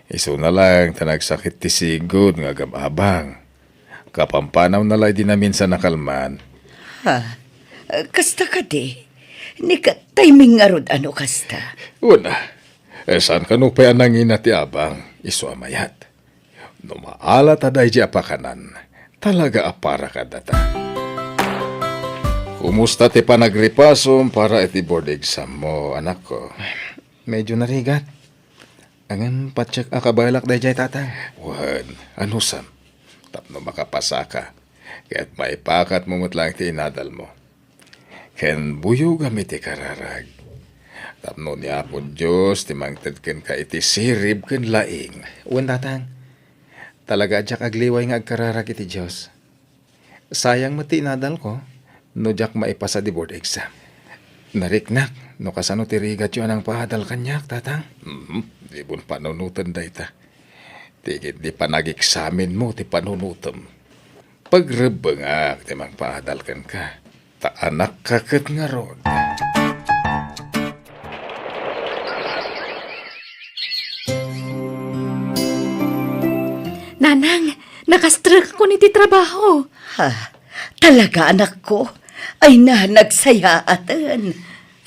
Isuna laeng ta nagsakit ti sigud nga agab-abang. Kapampanawna la idi naminsan a kalman. Ha? Kasta kadi? Ni ka-, timing ngarud a no kasta? Una, eh, saan kano pay a nangina ti abang, isu a mayat? No maala ta daydi a pakanan, talaga a para kadata. Kumusta ti panagripasom para iti board exam mo, anakko? Medyo narigat. Ngem patiek a kabaelak daydiay, Tatang. Wen, anusam? Tapno makapasaka, ket maipakatmo met laeng ti inadalmo. Ken buyogam iti kararag. Tapno ni Apo Dios ti mangted kenka iti sirib ken laing. Wen, Tatang. Talaga a diak agliway nga agkararag iti Dios. Sayang met ti inadalko no diak maipasa ti board exam. Nariknak no kasano ti rigatyo a nangpaadal kaniak, Tatang. Mhm. Dimo panunoten dayta. Ti ketdi panagexamenmo ti panunotem. Pagrebbengak ti mangpaadal kenka, ta anakka ket ngarud. Nanang, nakastrekakon iti trabaho. Ha? Talaga, anakko? Ay na, nagsayaaten.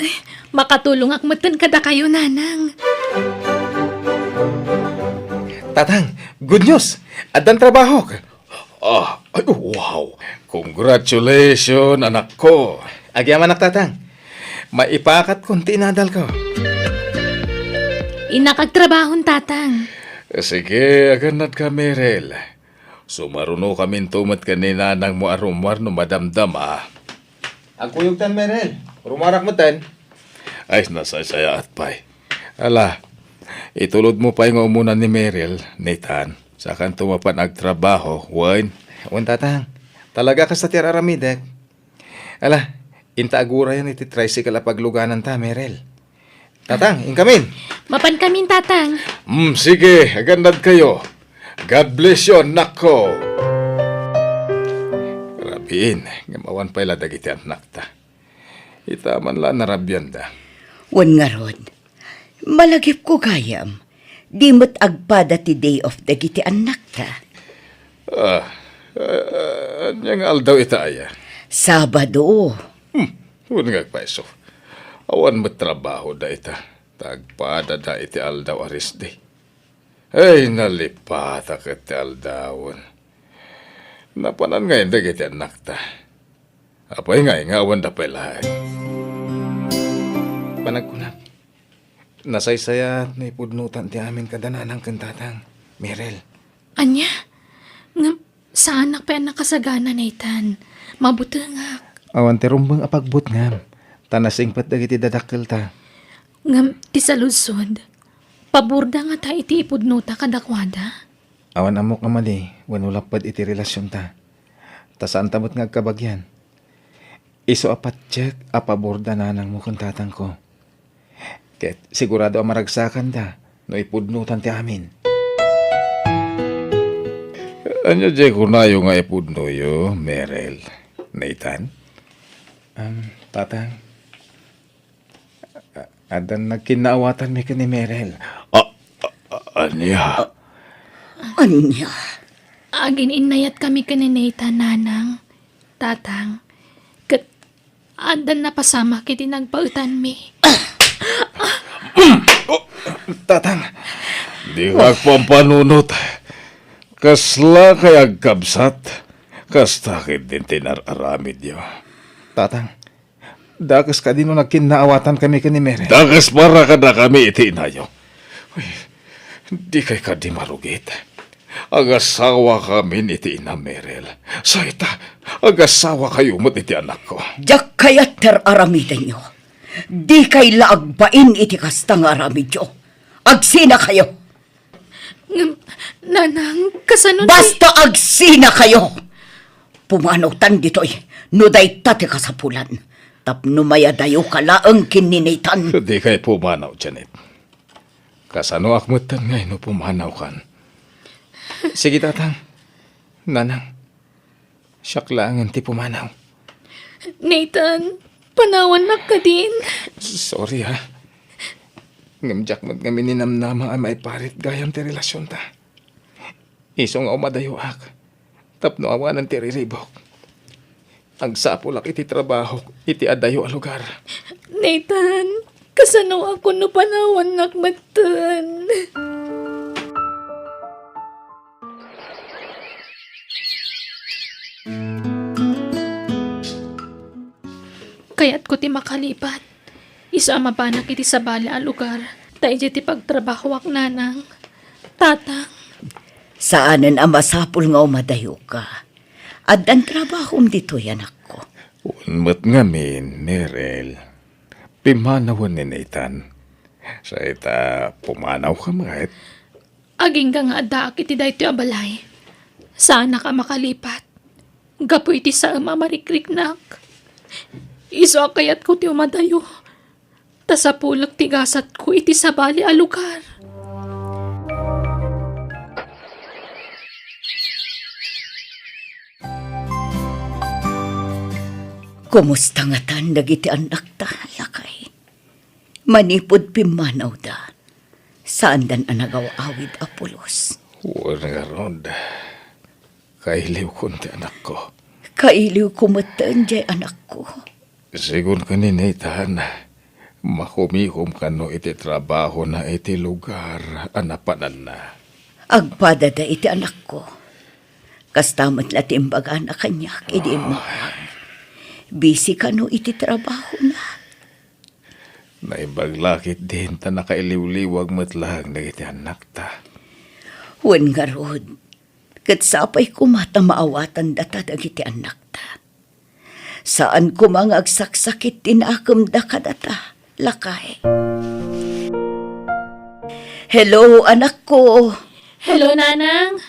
Ay, makatulongak metten kadakayo, Nanang. Tatang, good news! Addan trabahok! Ah, ay, wow! Congratulations, anakko! Agyamanak, Tatang. Maipakatkon ti inadalko. Innak agtrabahon, Tatang. Sige, agannadka, Merel. Sumarunokaminto met ken ni nanangmo a rummuar no madamdama. Agkuyogtan, Merel. Rummuarak metten. Ay, nasaysayaat pay. Ala, itulodmo pay nga umuna ni Merel, Nathan. Sakanto mapan agtrabaho, wen? Wen, Tatang. Talaga kasta ti ar-aramidek. Ala, inta agurayan iti tricycle a paglugananta, Merel. Tatang, inkamin. Mapankamin, Tatang. Mm, sige, agannadkayo. God bless you, annakko. Rabiin, ngem awan pay la dagiti annakta. Ita man la narabianda. Wen ngarud, malagipko gayam, di met agpada ti day off dagiti annakta. Ah, ah, ania nga aldaw ita aya? Sabado. Hmm, wen nga agpayso. Awan met trabaho dayta. Ta agpadada iti aldaw a rest day. Ay, nalipatak iti aldawen. Napanan ngay dagiti annakta. Apay ngay nga awan da pay laeng? Panagkunak, nasaysayaat no ipudnotan ti amin kada nanang ken tatang, Merel. Ania? Ngem, saanak pay a nakasagana, Nathan. Mabutengak. Awan ti rumbeng a pagbutngam, ta nasingpet dagiti dadakkelta. Ngem, ti saludsod, paborda ngata iti ipudnota kadakuada? Awan ammok a mali wenno lapped iti relasionta. Ta saanta met nga agkabagian. Isu a patiek a paborda nanangmo ken tatangko. Ket sigurado a maragsakanda no ipudnotan ti amin. Ania diay kunayo nga ipudnoyo, Merel? Nathan? Um, Tatang, a-, addan nagkinnaawatanmi ken ni Merel. A-, a-, a-, ania? A-, ania? Agin-innayatkami ken ni Nathan, Nanang, Tatang, ket addan napasamak iti nagpaetanmi. Oh, Tatang. Di agpampanunot. Kasla kay agkabsat? Kasta ketdin ti inar-aramidyo. Tatang, dakes kadi no nagkinnaawatankami ken ni Merel? Dakes para kadakami iti inayo. Uy, dikay kadi marugit. Agasawakamin iti inam, Meryl. Sa ita, agasawakayo met iti anakko. Diak kayat ti ar-aramidenyo. Dikay la agbain iti kasta nga aramidyo. Agsinakayo! Ngem, nanang, kasano ti Basta agsinakayo! Pumanawtan ditoy no dayta ti kasapulan. Tapno mayadayoka laeng ken ni Nathan. Dikay pumanaw, Janet. Kasanoak metten ngay no pumanawkan? Sige, Tatang. Nanang, siak laengen ti pumanaw. Nathan, panawannak kadin. Sorry, ha. Ngem diak met ngamin ninamnama a maiparit gayam ti relasionta. Isu nga umadayoak tapno awanen ti riribuk. Agsapulak iti trabahok iti adayo a lugar. Nathan, kasanoakon no panawannak metten? Kayatko ti makalipat. Isu a mapanak iti sabali a lugar, ta idiay ti pagtrabahoak, nanang. Tatang. Saanen a masapul nga umadayoka. Addan trabahom ditoy, anakko. Wen met ngamin, Meryl. Pimmanawen ni Nathan. Sa ita, pumanawka met. Agingga nga addaak iti daytoy a balay. Saanak a makalipat. Gapu iti saem a marikriknak. Isu a kayatko ti umadayo. Ta sapulek ti gasatko iti sabali a lugar. Kumusta ngatan dagiti annakta, lakay? Manipud pimmanawda, saandan a nagaw-awid a pulos. Wen ngarud, kailiwkon ti anakko. Kailiwko metten diay anakko. Sigun ken ni Nathan, makumikom kano iti trabahona iti lugar a napananna. Agpadada iti anakko. Kasta met la ti imbagana kaniak idi immawag. Busy kano iti trabahona. Naimbag la ketdin ta nakailiwliwag met laeng dagiti annakta. Wen ngarud, ket sapay koma ta maawatandata dagiti annakta. Saan koma nga agsaksakit ti nakemda kadata, lakay. Hello, anakko. Hello, nanang.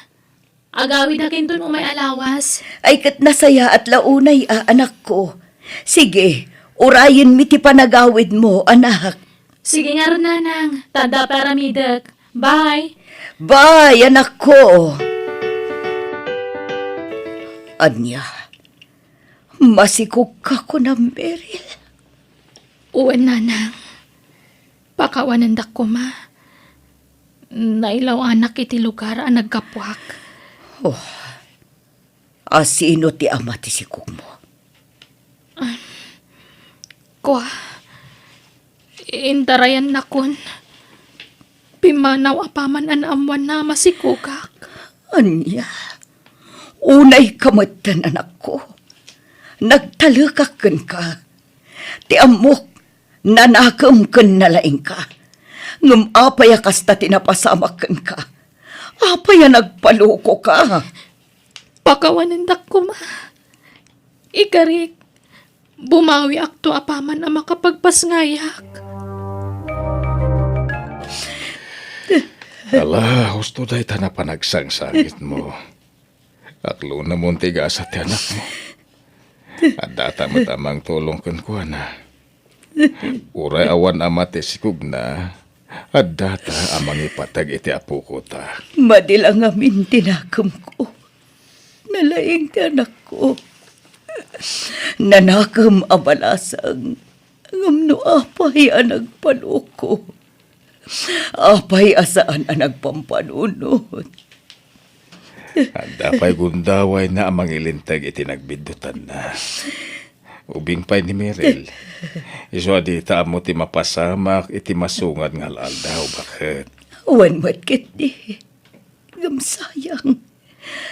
Agawidakinton umay a lawas. Ay, ket nasayaat la unay a, anakko. Sige, urayenmi ti panagawidmo, anak. Sige ngarud, nanang. Ta adda pay aramidek. Bye. Bye, anakko. Ania, masikogka kunam, Meryl? Wen, nanang. Pakawanendak koma. Nailaw-anak iti lugar a naggapuak. Oh. A sino ti ama ti sikogmo? Ah, kua, indarayannakon. Pimmanaw apaman a naammoanna a masikogak. Ania? Unayka metten, anakko. Nagtalekak kenka. Ti ammok, nanakem ken nalaingka. Ngem apay a kasta ti napasamak kenka? Apay a nagpalokoka? Pakawanendak koma. Ikarik, bumawiakto apaman a makapagpasngayak. Ala, husto dayta a panagsangsangitmo. Aklonamon ti gasat ti anakmo. Addata met a mangtulong kenkuana. Uray awan ama ti sikogna, addata a mangipateg iti apokota. Madi la ngamin ti nakemko. Nalaing ti anakko. Nanakem a balasang. Ngem no apay a nagpaloko? Apay a saan a nagpampanunot? Adda pay gundawayna a mangilinteg iti nagbiddutanna. Ubing pay ni Meryl. Isu a dita ammo ti mapasamak iti masungad nga al-aldaw, baket. Wen met ketdi. Ngem sayang.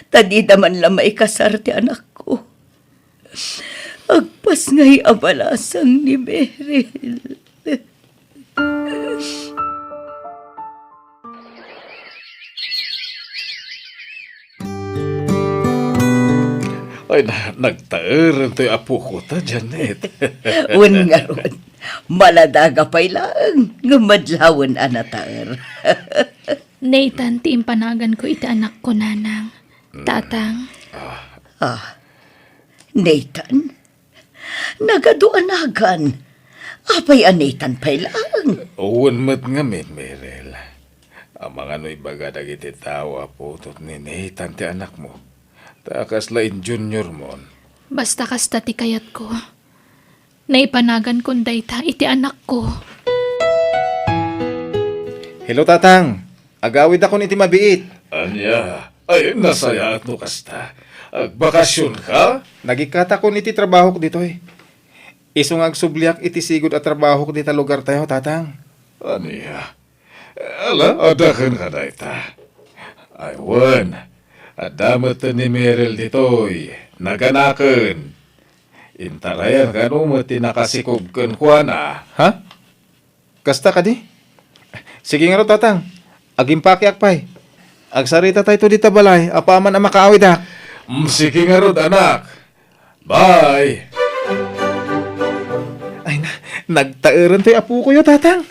Ta dida man la maikasar ti anakko. Agpasngay a balasang ni Meryl. Ay, na, nagtaeren toy apoko ta, Janet. Wen ngarud, maladaga pay laeng, ngem madlawen a nataer. Nathan ti impanaganko iti anakko, Nanang. Tatang. Ah, Nathan? Nagadu a nagan. Apay a Nathan pay laeng? Wen met ngamin, Mirel. Amangan no ibaga dagiti tao a putot ni Nathan ti anakmo. Ta kasla in junior mon. Basta kasta ti kayatko. Naipanagan kon dayta iti anakko. Hello, Tatang. Agawidakon iti mabiit. Ania? Ay, nasayaat no kasta. Agbakasion ka? Nagikkatakon iti trabahok ditoy. Isu nga agsubliak iti sigud a trabahok dita lugartayo, Tatang. Ania? Ala, adda kenka dayta. Ay, wen, adda met ni Mirel ditoy, naganaken. Intarayan kano met ti nakasikob kenkuana. Ha? Kasta kadi? Sige ngarud, Tatang. Agimpakeak pay. Agsaritatayto dita balay, apaman a makaawidak. Mm, sige ngarud, anak. Bye! Ay na, nagtaeran toy apokoyo, Tatang.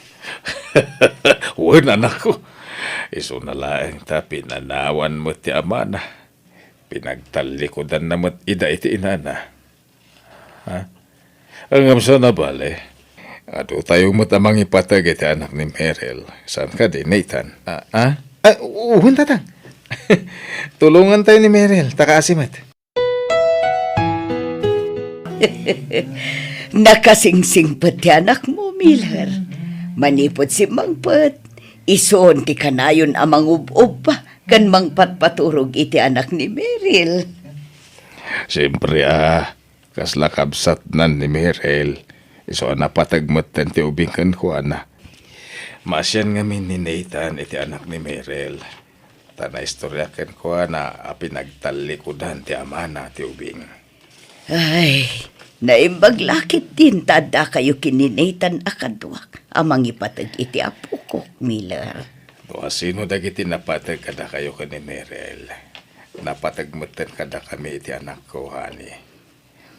Wen, anakko. Isuna laeng ta pinanawan met ti amana. Pinagtallikudanna met ida iti inana. Ha? Ngem saan a bale, adu tayo met a mangipateg iti anak ni Merel. Saan kadi, Nathan? Ah, ah? Ah, wen, Tatang. Tulongan tayo ni Merel, ta kaasi met. Nakasingsingpet ti anakmo, Miller. Manipud simmangpet, isun ti kanayon a mangub-ubba ken mangpatpaturog iti anak ni Meril. Siempre, ah, kasla kabsatnan ni Meril. Isu a napateg metten ti ubing kenkuana. Maasian ngamin ni Nathan iti anak ni Meril. Ta naistorya kenkuana a pinagtallikudan ti amana ti ubing. Ay, naimbag la ketdin ta addakayo ken ni Nathan a kaduak a mangipateg iti apokok, Miller. No asino dagiti napateg kadakayo ken ni Merel, napateg metten kadakami iti anakko, honey.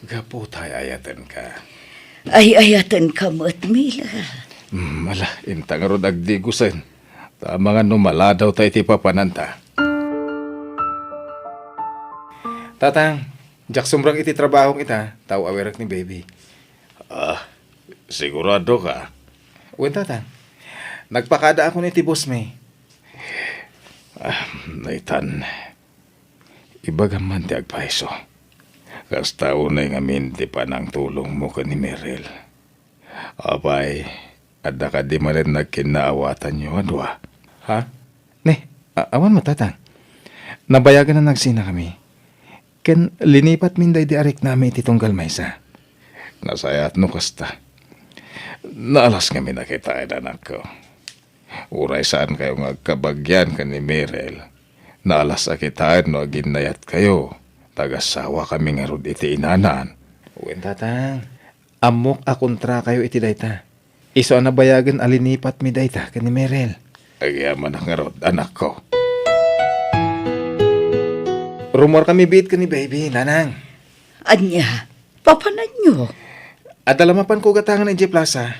Gapu ta ay-ayatenka. Ay-ayatenka met, Miller. Hmm, ala, inta ngarud agdigusen. Ta amangan no maladaw ta iti papananta. Tatang, diak sumrek iti trabahok ita, ta aw-awirek ni baby. Ah, sigurado ka? Wen, Tatang. Nagpakadaakon iti boss mi. Ah, Nathan, ibagam man ti agpayso. Kasta unay ngamin ti panangtulongmo ken ni Merel. Apay, adda kadi manen nagkinnaawatanyo a dua? Ha? Ne, a-, awan met, Tatang. Nabayagen a nagsinakami. Ken linipatmin daydi a riknami iti tunggal maysa. Nasayaat no kasta. Naalas ngamin a kitaen, anakko. Uray saankayo nga agkabagian ken ni Merel, naalas a kitaen no aginnayatkayo, ta agasawakami ngarud iti inanan. Wen, Tatang. Ammok a kontrakayo iti dayta. Isu a nabayagen a linipatmi dayta ken ni Merel. Agyamanak ngarud, anakko. Rumuarkami biit ken ni baby, Nanang. Ania? Papananyo? Adda la mapanko gatangan idiay plaza.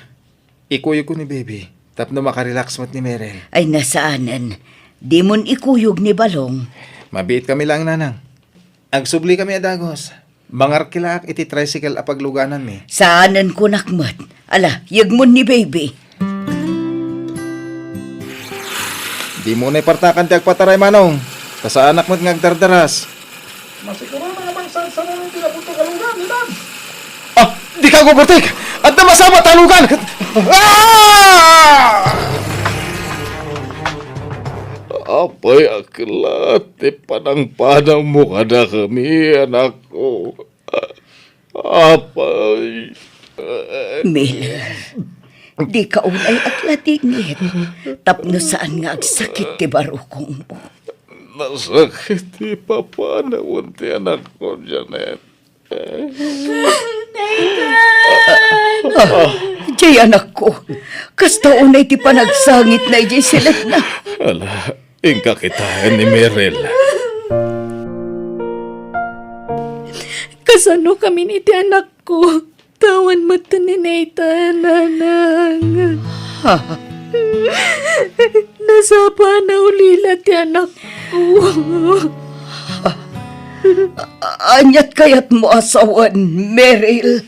Ikuyogko ni baby tapno makarelax met ni Merel. Ay, nasaanen. Dimon ikuyog ni Balong. Mabiitkami laeng, Nanang. Agsublikami a dagus. Mangarkilaak iti tricycle a paglugananmi. Saanen kunak met. Ala, yegmon ni baby. Dimo unay partakan ti agpataray, Manong. Ta saanak met nga agdardaras. Masigurona nga mangsansano iti naputok a lugan, Inan. Ah, dika agbuburtek! Adda masaba a lugan! Ah! Apay a kellat ti panangpanawmo kadakami, anakko. Apay. Miller, dika unay agladingit tapno saan nga agsakit ti barukongmo. Nasakit ti papanawon ti anakko, Janet. Nathan! Ah, jay anakko, kasta unay ti panagsangitna idiay siletna. Ala, inka kitaen ni Merel. Kasano kamin iti anakko? Awan metten ni Nathan, nanang. Ha? Nasapa a naulila ti anakko. Aniat kayatmo a sawen, Meryl?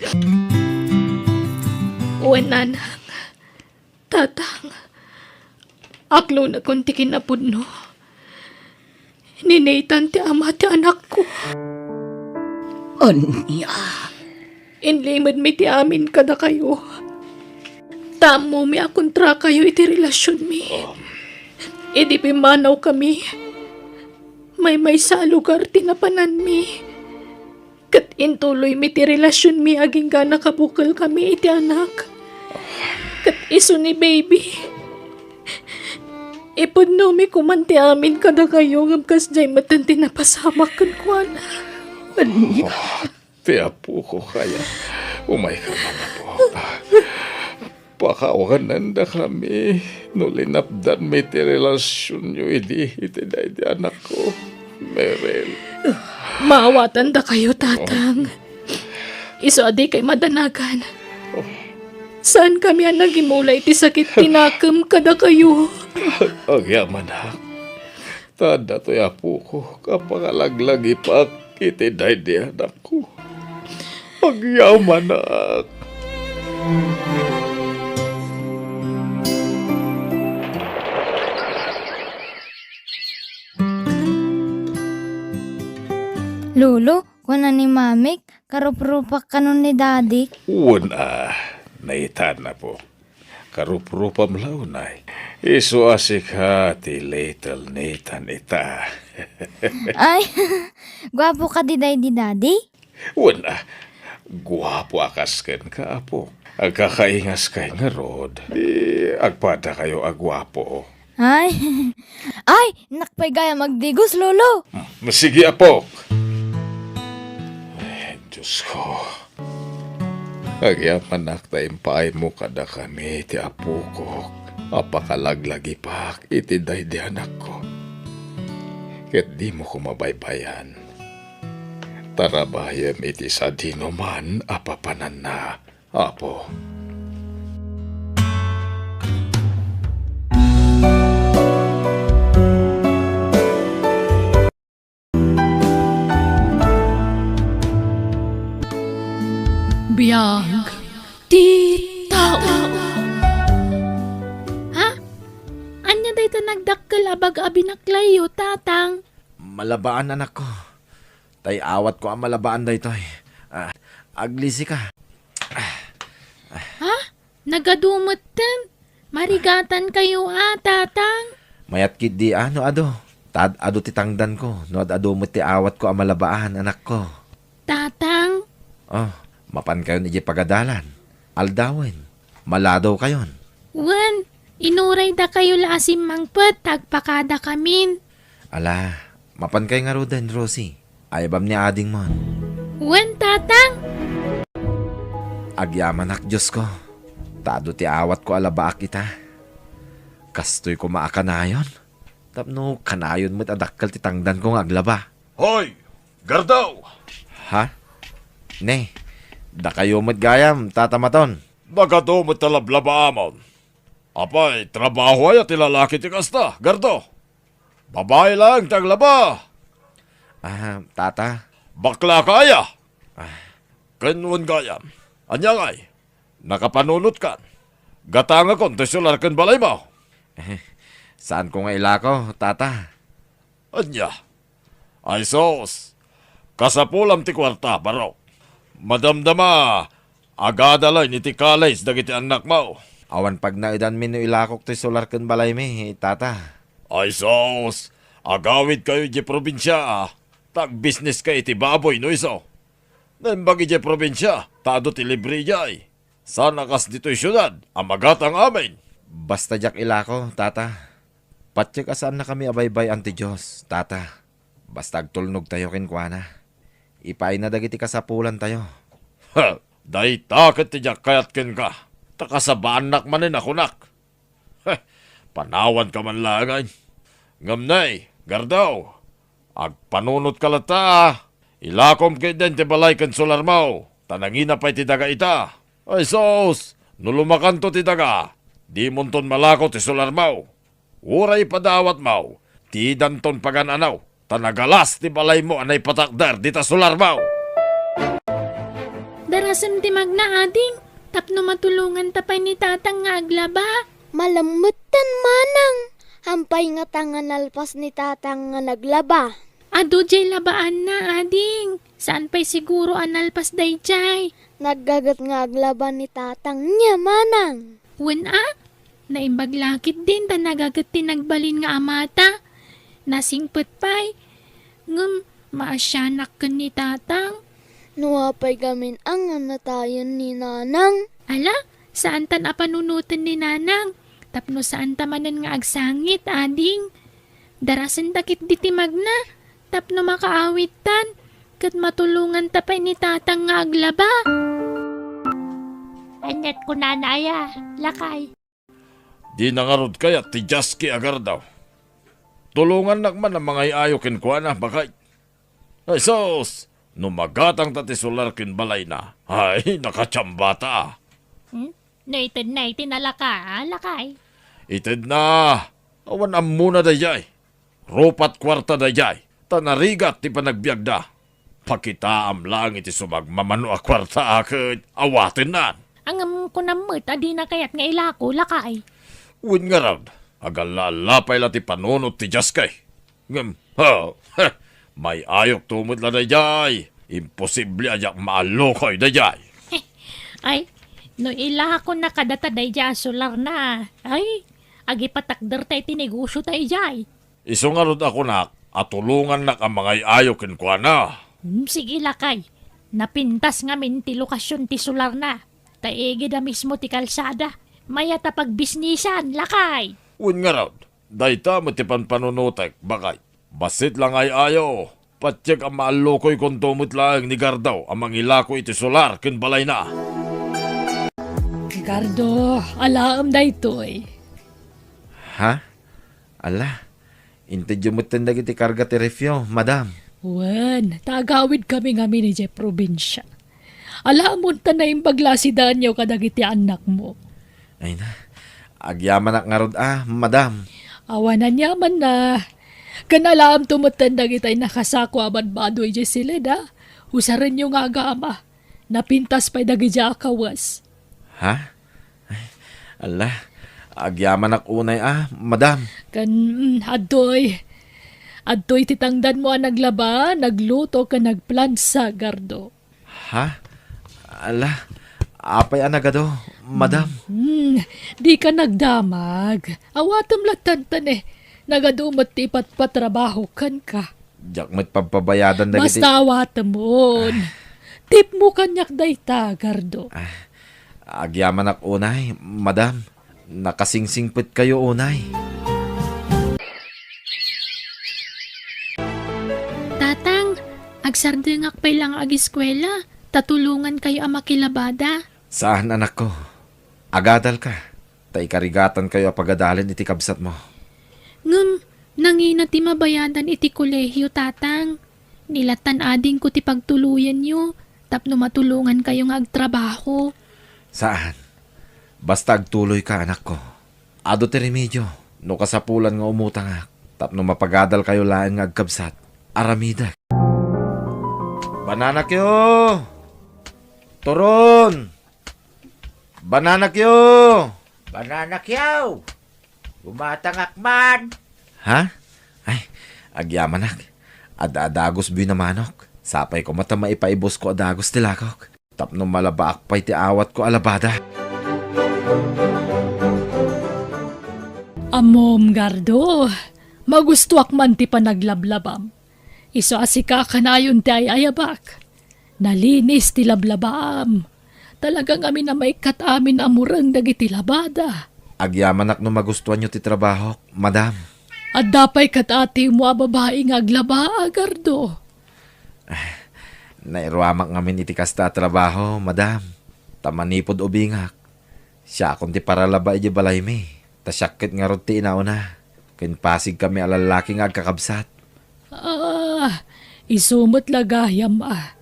Wen, nanang. Tatang, aklonekon ti kinapudno. Ni Nathan ti ama ti anakko. Ania? Inlimedmi ti amin kadakayo. Ta ammomi a kontrakayo iti relasionmi. Idi pimmanawkami, maymaysa a lugar ti napananmi. Ket intuloymi ti relasionmi agingga nakabukelkami iti anak. Ket isu ni baby. Ipudnomi koman ti amin kadakayo, ngem kasdiay metten ti napasamak kenkuana. Ania? Oh, ti apoko, kaya. Umayka man, apo. Pakawanendakami no linapdanmi ti relasionyo idi iti daydi anakko, Meryl. Maawatandakayo, Tatang. Isu a dikay madanagan. Saankami a nagimula iti sakit ti nakem kadakayo. Agyamanak. Ta adda toy apok a pangalaglagipak iti daydi anakko. Agyamanak. Lolo, kuna ni Mamik, karuprupak kanon ni Dadik. Wen a, naitan, apo. Karuprupam la unay. Isu a sika ti little Nathan ita. Ay, guapo kadi daydi, Daddy? Wen a, guapo a kas kenka, apo. Agkakaingaskay ngarud, di agpadakayo a guapo. Ay, ay, nakpay gayam agdigos, Lolo. Hmm, sige, apok. Ay, Diyos ko. Agyamanak ta impaaymo kadakami ti apokok a pakalaglagipak iti daydi anakko. Ket dimo koma baybay-an. Tarabayem iti sadinoman a papananna, Apo. Biag ti tao. Ha? Ania dayta nagdakkel a bag-o a binaklayyo, Tatang? Malabaan, anakko. Tay awatko a malabaan daytoy. Ah, aglisika. Ha? Nagadu metten? Marigatankayo a, Tatang? Mayat ketdi a no adu. Ta ad-adu ti tangdanko no ad-adu met ti awatko a malabaan, anakko. Tatang? Oh, mapankayon idiay pagadalan. Aldawen, maladawkayon. Wen, inuraydakayo la a simmangpet ta agpakadakamin. Ala, mapankay ngaruden, Rosie. Aybam ni adingmon. Wen, Tatang. Agyamanak, Diosko, ta adu ti awatko a labaak ita. Kastoy koma a kanayon, tapno kanayon met a dakkel ti tangdanko nga aglaba. Hoy, Gardaw! Ha? Ne, dakayo met gayam, Tata Maton. Nagadu met ta lablabaamon. Apay, trabaho aya ti lalaki ti kasta, Gardaw? Babai laeng ti aglaba. Ah, Tata. Bakla ka aya? Ah. Ken wen gayam. Ania ngay? Nakapanunotkan. Gatangakon ti solar ken balaymo. Saanko nga ilako, Tata. Ania? Ay sus! Kasapulam ti kuarta, barok. Madamdama, agada laeng iti college dagiti annakmo. Awan pagnaedanmi no ilakok ti solar ken balaymi, Tata. Ay sus! Agawidkayo idiay probinsia, ta agbisneska iti baboy no isu. Naimbag idiay probinsia, ta adu ti libre idiay. Saan a kas ditoy siudad a magatang amin. Basta diak ilako, Tata. Patiek a saannakami a baybay-an ti Dios, Tata. Basta agtulnogtayo kenkuana. Ipaayna dagiti kasapulantayo. Ha! Dayta ket ti diak kayat kenka, ta kasabaannak manen a kunak. Heh, panawanka man laengen. Ngem nay, Gardaw, agpanunotka latta, a. Ilakom ketdin ti balay ken solarmo, ta nangina pay ti daga ita. Ay sus, no lumakanto ti daga, dimonton malako ti solarmo. Uray padawatmo, didanton pagan-ano, ta nagalas ti balaymo a naipatakder dita solarmo. Darasem ti magna, ading, tapno matulonganta pay ni tatang nga aglaba. Malemmetten, manang. Hampay ngata nga nalpas ni tatang nga naglaba. Adu jay labaanna, ading. Saan pay siguro a nalpas dayjay? Naggaget nga aglaba ni tatang niya, manang. Wen a? Naimbag la ketdin ta nagaget ti nagbalin nga amata. Nasingpet pay. Ngem maasianak ken ni tatang. No apay gamin a nga natayen ni nanang? Ala, saantan a panunoten ni nanang. Tapno saanta manen nga agsangit, ading. Darasenta ketdi ti magna, tapno makaawittan, ket matulonganta pay ni tatang nga aglaba. Aniat kunana aya, lakay? Dina ngarud kayat ti Jaski a gardaw. Tulongannak man a mangay-ayo kenkuana, baket. Ay sus! No magatangta ti solar ken balayna, ay, nakachambata. Hmm? No itedna iti nalaka, a, lakay? Itedna, awan ammona dayjay. Rupat kuarta dayjay, ta narigat ti panagbiagda. Pakitaam laeng iti sumagmamano a kuarta a ket awatennan. Ngem kunam met a dina kayat nga ilako, lakay? Wen ngarud, agalla-alla pay la ti panunot ti Jaski. Ngem, ha, ha, may-ayokto met la dayjay. Imposible a diak maallukoy dayjay. Ay, no ilakonna kadata dayjay a solarna, ay, agipatakderta iti negosiota idiay. Isu ngarud a kunak a tulongannak a mangay-ayo kenkuana. Hmm, sige, lakay. Napintas ngamin ti lokasion ti solarna. Ta igida mismo ti kalsada. Mayat a pagbisnisan, lakay. Wen ngarud, dayta met ti panpanunotek, baket. Bassit la nga ay-ayo. Patiek a maallukoykonto met laeng ni Gardo a mangilako iti solar ken balayna. Gardo, alaem daytoy. Ha? Ala, intedyo metten dagiti karga ti refyo, madam. Wen, ta agawidkami ngamin idiay probinsia. Alaem ta naimbag la a sidaenyo kadagiti annakmo. Ay na, agyamanak ngarud a, madam. Awan aniamanna. Ken alaemto metten dagitay nakasako a badbado idiay siled a. Usarenyo nga agama. Napintas pay dagidiay a kawes. Ha? Ay, ala, agyamanak unay a, madam. Ken, mm, adtoy. Adtoy ti tangdanmo a naglaba, nagluto, ken nagplansa, Gardo. Ha? Ala, apay a nagadu, madam? Hmm, dika nagdamag. Awatem latta ne. Nagadu met ti ipatpatrabaho kenka. Diak met pagpabayadan dagiti. Basta awatemon. Ah. Tipmo kaniak dayta, Gardo. Ah, agyamanak unay, madam. Nakasingsingpetkayo unay. Tatang, agsardengak pay la nga agiskuela, ta tulongankayo a makilabada. Saan, anakko. Agadalka, ta ikarigatankayo a pagadalen iti kabsatmo. Ngem, nangina ti mabayadan iti kolehio, Tatang. Nilatan adingko ti pagtuloyenyo, tapno matulongankayo nga agtrabaho. Saan. Basta agtuloyka, anakko. Adu ti remedio, no kasapulan nga umutangak, tapno mapagadalkayo laeng nga agkabsat. Aramidek. Bananakyo! Turon! Bananakyo! Bananakyo! Umatangak man! Ha? Ay, agyamanak. Ad-adagos buy na manok. Sapay koma ta maipaibusko a dagos ti lakok. Tapno malabaak pay ti awatko a labada. Ammom, Gardo, magustoak man ti panaglablabam. Isu a sika kanayon ti ay-ayabak. Nalinis ti lablabaam. Talaga ngamin a maikkat amin a mureng dagiti labada. Agyamanak no magustuanyo ti trabahok, madam. Adda pay kat-atimo a babai nga aglaba, Gardo. Nairuamak ngamin iti kasta a trabaho, madam. Ta manipud ubingak, siakon ti paralaba idiay balaymi. Ta siak ket ngarud ti inauna. Ken pasigkami a lallaki nga agkakabsat. Ah, Isu met la gayam a.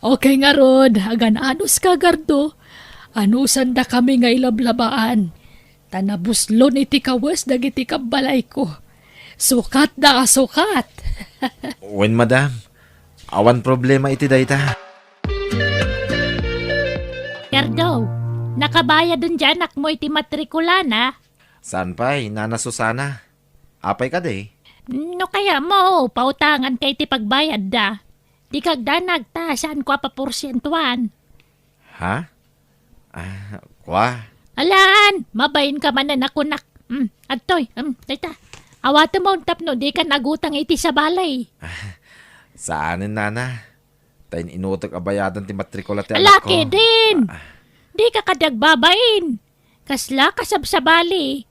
Okay ngarud, agan-anuska, Gardo. Anusandakami nga ilablabaan. Ta nabuslon iti kawes dagiti kabbalayko. Sukatda a sukat. Wen, madam. Awan problema iti dayta. Gardo, nakabayaden ti anakmo iti matrikulana? Saan pay, Nana Susana? Apay kadi? No kayatmo, pautanganka iti pagbayadda. Dika agdanag ta saanko a paporsientuan. Ha? Ah, kua? Alaan, mabainka manen a kunak. Mm, adtoy, mm, dayta. Awatem tapno dika nagutang iti sabali. Saanen, nana. Ta in-inutek a bayadan ti matrikula ti anakko. Ala, kedin! Ah. Dika kadi agbabain. Kasla kasabsabali.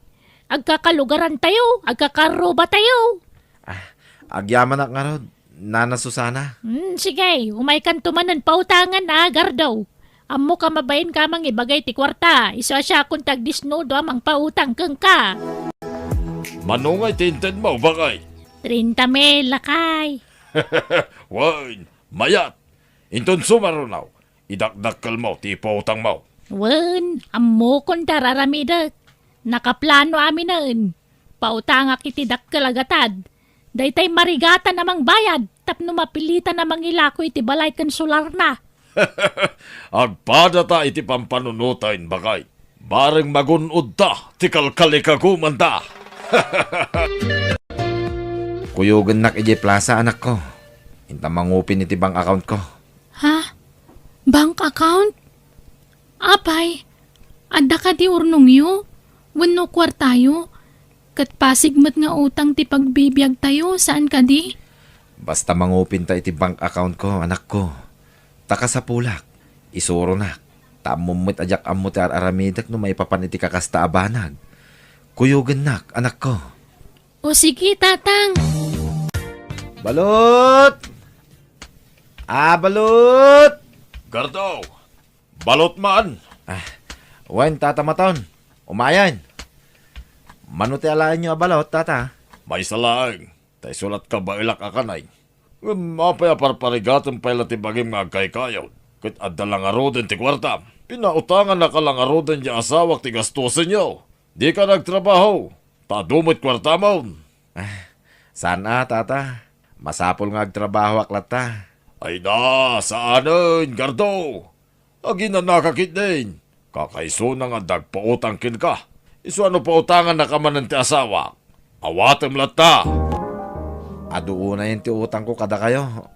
Agkakalugarantayo, agkakarrubatayo. Ah, agyamanak ngarud, Nana Susana. Hmm, sige, umaykanto manen pautangan a, Gardo. Ammok a mabainka a mangibagay ti kuarta, isu a siakon ti agdisnudo a mangpautang kenka. Mano ngay ti intedmo, bakay? Treinta mil, lakay. Wen, mayat. Inton sumaruno, idakdakkelmo ti ipautangmo. Wen, ammokon ti ar-aramidek. Nakaplano aminen. Pautangak iti dakkel a gatad. Daytay marigatan a mangbayad tapno mapilitan a mangilako iti balay ken solarna. Agpadata iti pampanunoten, bakay. Bareng magun-odta ti kalkalikagumanda. Kuyogennak idiay plasa, anakko. Inta mangupin iti bank accountko. Ha? Bank account? Apay, adda kadi urnongyo? Wenno kuartayo? Ket pasig met nga utang ti pagbibiagtayo, saan kadi? Basta mangupinta iti bank accountko, anakko. Ta kasapulak, isuronak. Ta ammom met a diak ammo ti ar-aramidek no maipapan iti kakasta a banag. Kuyogennak, anakko. O sige, Tatang. Balot! Ah, Balot! Gardo! Balot man! Ah, wen, Tata Maton. Umayen. Mano ti alaenyo a balot, Tata? Maysa laeng. Ta isu lat kabaelak a kanay. Ngem apay a parparigatem pay la ti bagim nga agkaykayod? Ket adda la ngaruden ti kuartam. Pinautangannaka la ngaruden ti asawak ti gastusenyo. Dika nagtrabaho, ta adu met kuartamon. Ah, saan a, Tata. Masapul nga agtrabahoak latta. Ay na, saanen, Gardo. Aginanaka ketdin. Kakaisuna nga adda agpautang kenka. Isu a no pautangannaka manen ti asawak. Awatem latta. Adu unayen ti utangko kadakayo,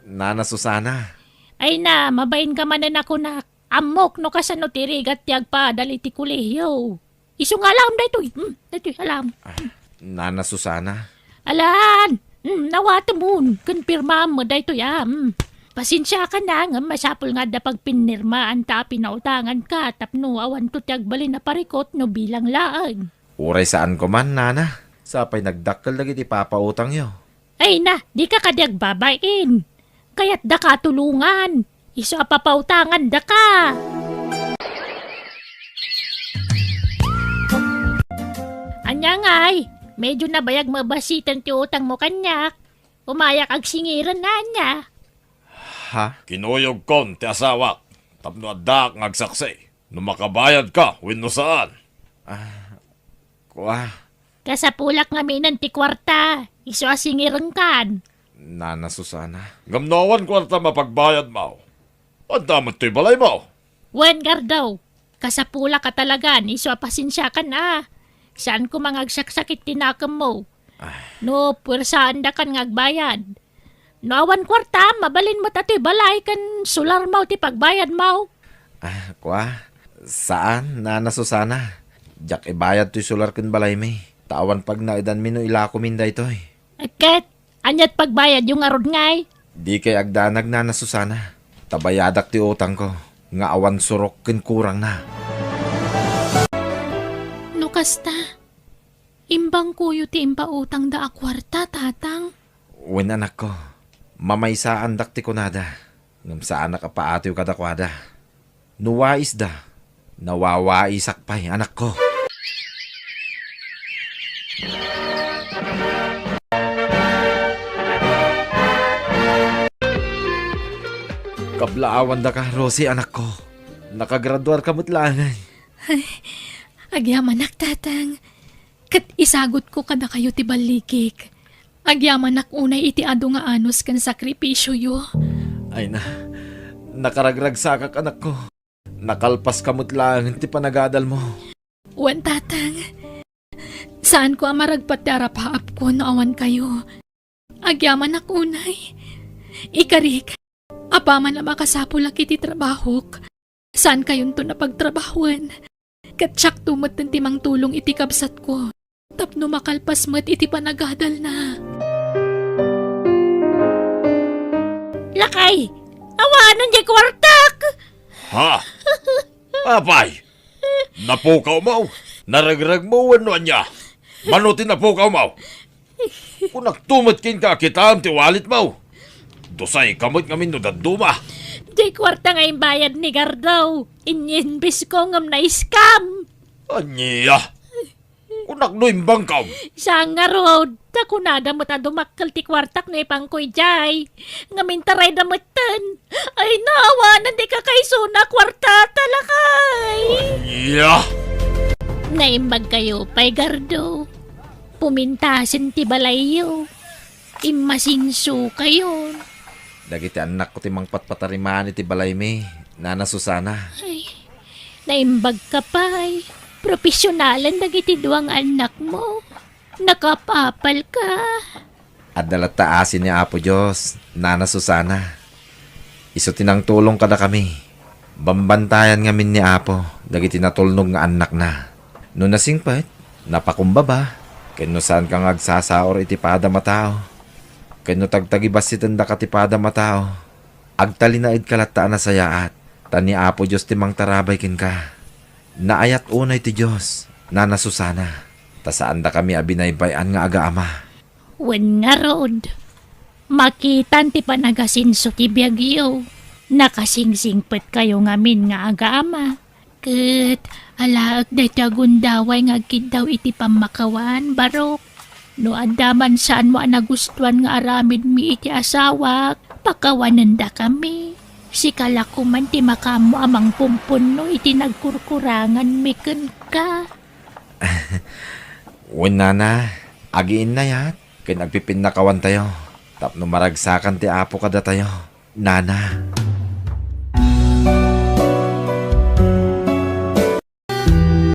Nana Susana. Ay na, mabainka manen a kunak. Ammok no kasano ti rigat ti agpaadal iti kolehio. Isu nga alam daytoy. Hmm, daytoy, alam. Ah, Nana Susana. Alan, hmm, nawatemon. Ken pirmaam met daytoy, ah. Hmm. Pasensiakan a, ngem masapul nga adda pagpinirmaanta a pinautanganka tapno awanto ti agbalin a parikut no bilang laeng. Uray saanko man, Nana. Sapay nagdakkel dagiti papautangyo. Ay na, dika kadi agbabain. Kayatdaka a tulongan. Isu a papautangandaka. Ania ngay, medyo nabayag mabasiten ti utangmo kaniak. Umayak agsingiren, ania? Ha? Kinuyogkon ti asawak tapno addaak nga agsaksi no makabayadka wenno saan. Ah, kua. Kasapulak ngaminen ti kuarta, isu a singirenkan. Nana Susana. Ngem no awan kuarta mapagbayadmo, adda met toy balaymo. Wen, Gardo, kasapulak a talagan, isu a pasensiakan a. Saanko nga agsaksakit ti nakemmo. Ah. No puersaandakan nga agbayad. No awan kuarta, mabalin met a toy balay ken solarmo ti pagbayadmo. Ah, kua? Saan, Nana Susana. Diak ibayad toy solar ken balaymi. Ta awan pagnaedanmi no ilakomin daytoy. Ket, aniat pagbayadyo ngarud ngay? Dikay agdanag, Nana Susana. Ta bayadak ti utangko nga awan surok ken kurangna. No kasta, imbangkoyo ti impautangda a kuarta, Tatang? Wen, anakko. Mamaysaandak ti kunada. Ngem saanak a paatiw kadakuada. No waisda, nawawaisak pay, anakko. Kablaawandaka, Rosie, anakko. Nakagraduarka met laengen. Ay, agyamanak, Tatang. Ket isagutko kadakayo ti ballikik. Agyamanak unay iti adu nga anus ken sakripisioyo. Ay na, nakaragragsakak, anakko. Nakalpaska met laengen ti panagadalmo. Wen, Tatang. Saanko a maragpat ti arapaapko no awan kayo. Agyamanak unay. Ikarik, apaman a makasapulak iti trabahok, saankayonton a pagtrabahoen. Ket siakto metten ti mangtulong iti kabsatko tapno makalpas met iti panagadalna. Lakay, awanen diay kuartak! Ha? Apay, napukawmo? Naregregmo wenno ania? Mano ti napukawmo? Kunakto met kenka a kitaem ti walletmo. Dusayka met ngamin no dadduma. Diay kuarta nga imbayad ni Gardo. Inyinbisko ngem na-scam. Ania? Kunak no imbangkam. Saan ngarud, ta kunada met a dumakkel ti kuartak no ipanko idiay. Ngem intarayda metten. Ay, naawanan ti kakaisuna a kuarta, ta lakay. Ania? Naimbagkayo pay, Gardo. Pumintasen ti balayyo. Immasinsokayon. Dagiti annakko ti mangpatpatarimani ti balaymi, Nana Susana. Ay, naimbagka pay. Profesionalen dagiti dua nga annakmo. Nakaapapalka. Adda latta asi ni Apo Dios, Nana Susana. Isu ti nangtulong kadakami. Bambantayan ngamin ni Apo dagiti natulnog nga annakna. No nasingpet, napakumbaba, ken no saanka nga agsasaur iti padam a tao, ken no tagtagibassitendaka ti padam a tao, agtalinaedka latta a nasayaat, ta ni Apo Dios ti mangtarabay kenka. Naayat unay ti Dios, Nana Susana, ta saandakami a binaybay-an nga agaama. Wen ngarud, makitan ti panagasinso ti biagyo. Nakasingsingpetkayo ngamin nga agaama. Ket alaek daytoy a gundaway nga agkiddaw iti pammakawan, Barok. No adda man saanmo a nagustuan nga aramidmi iti asawak, pakawanendakami. Sika la koman ti makaammo a mangpumpunno iti nagkurkuranganmi kenka. Wen, Nana, agiinnayat ken agpipinnakawantayo tapno maragsakan ti Apo kadatayo, Nana.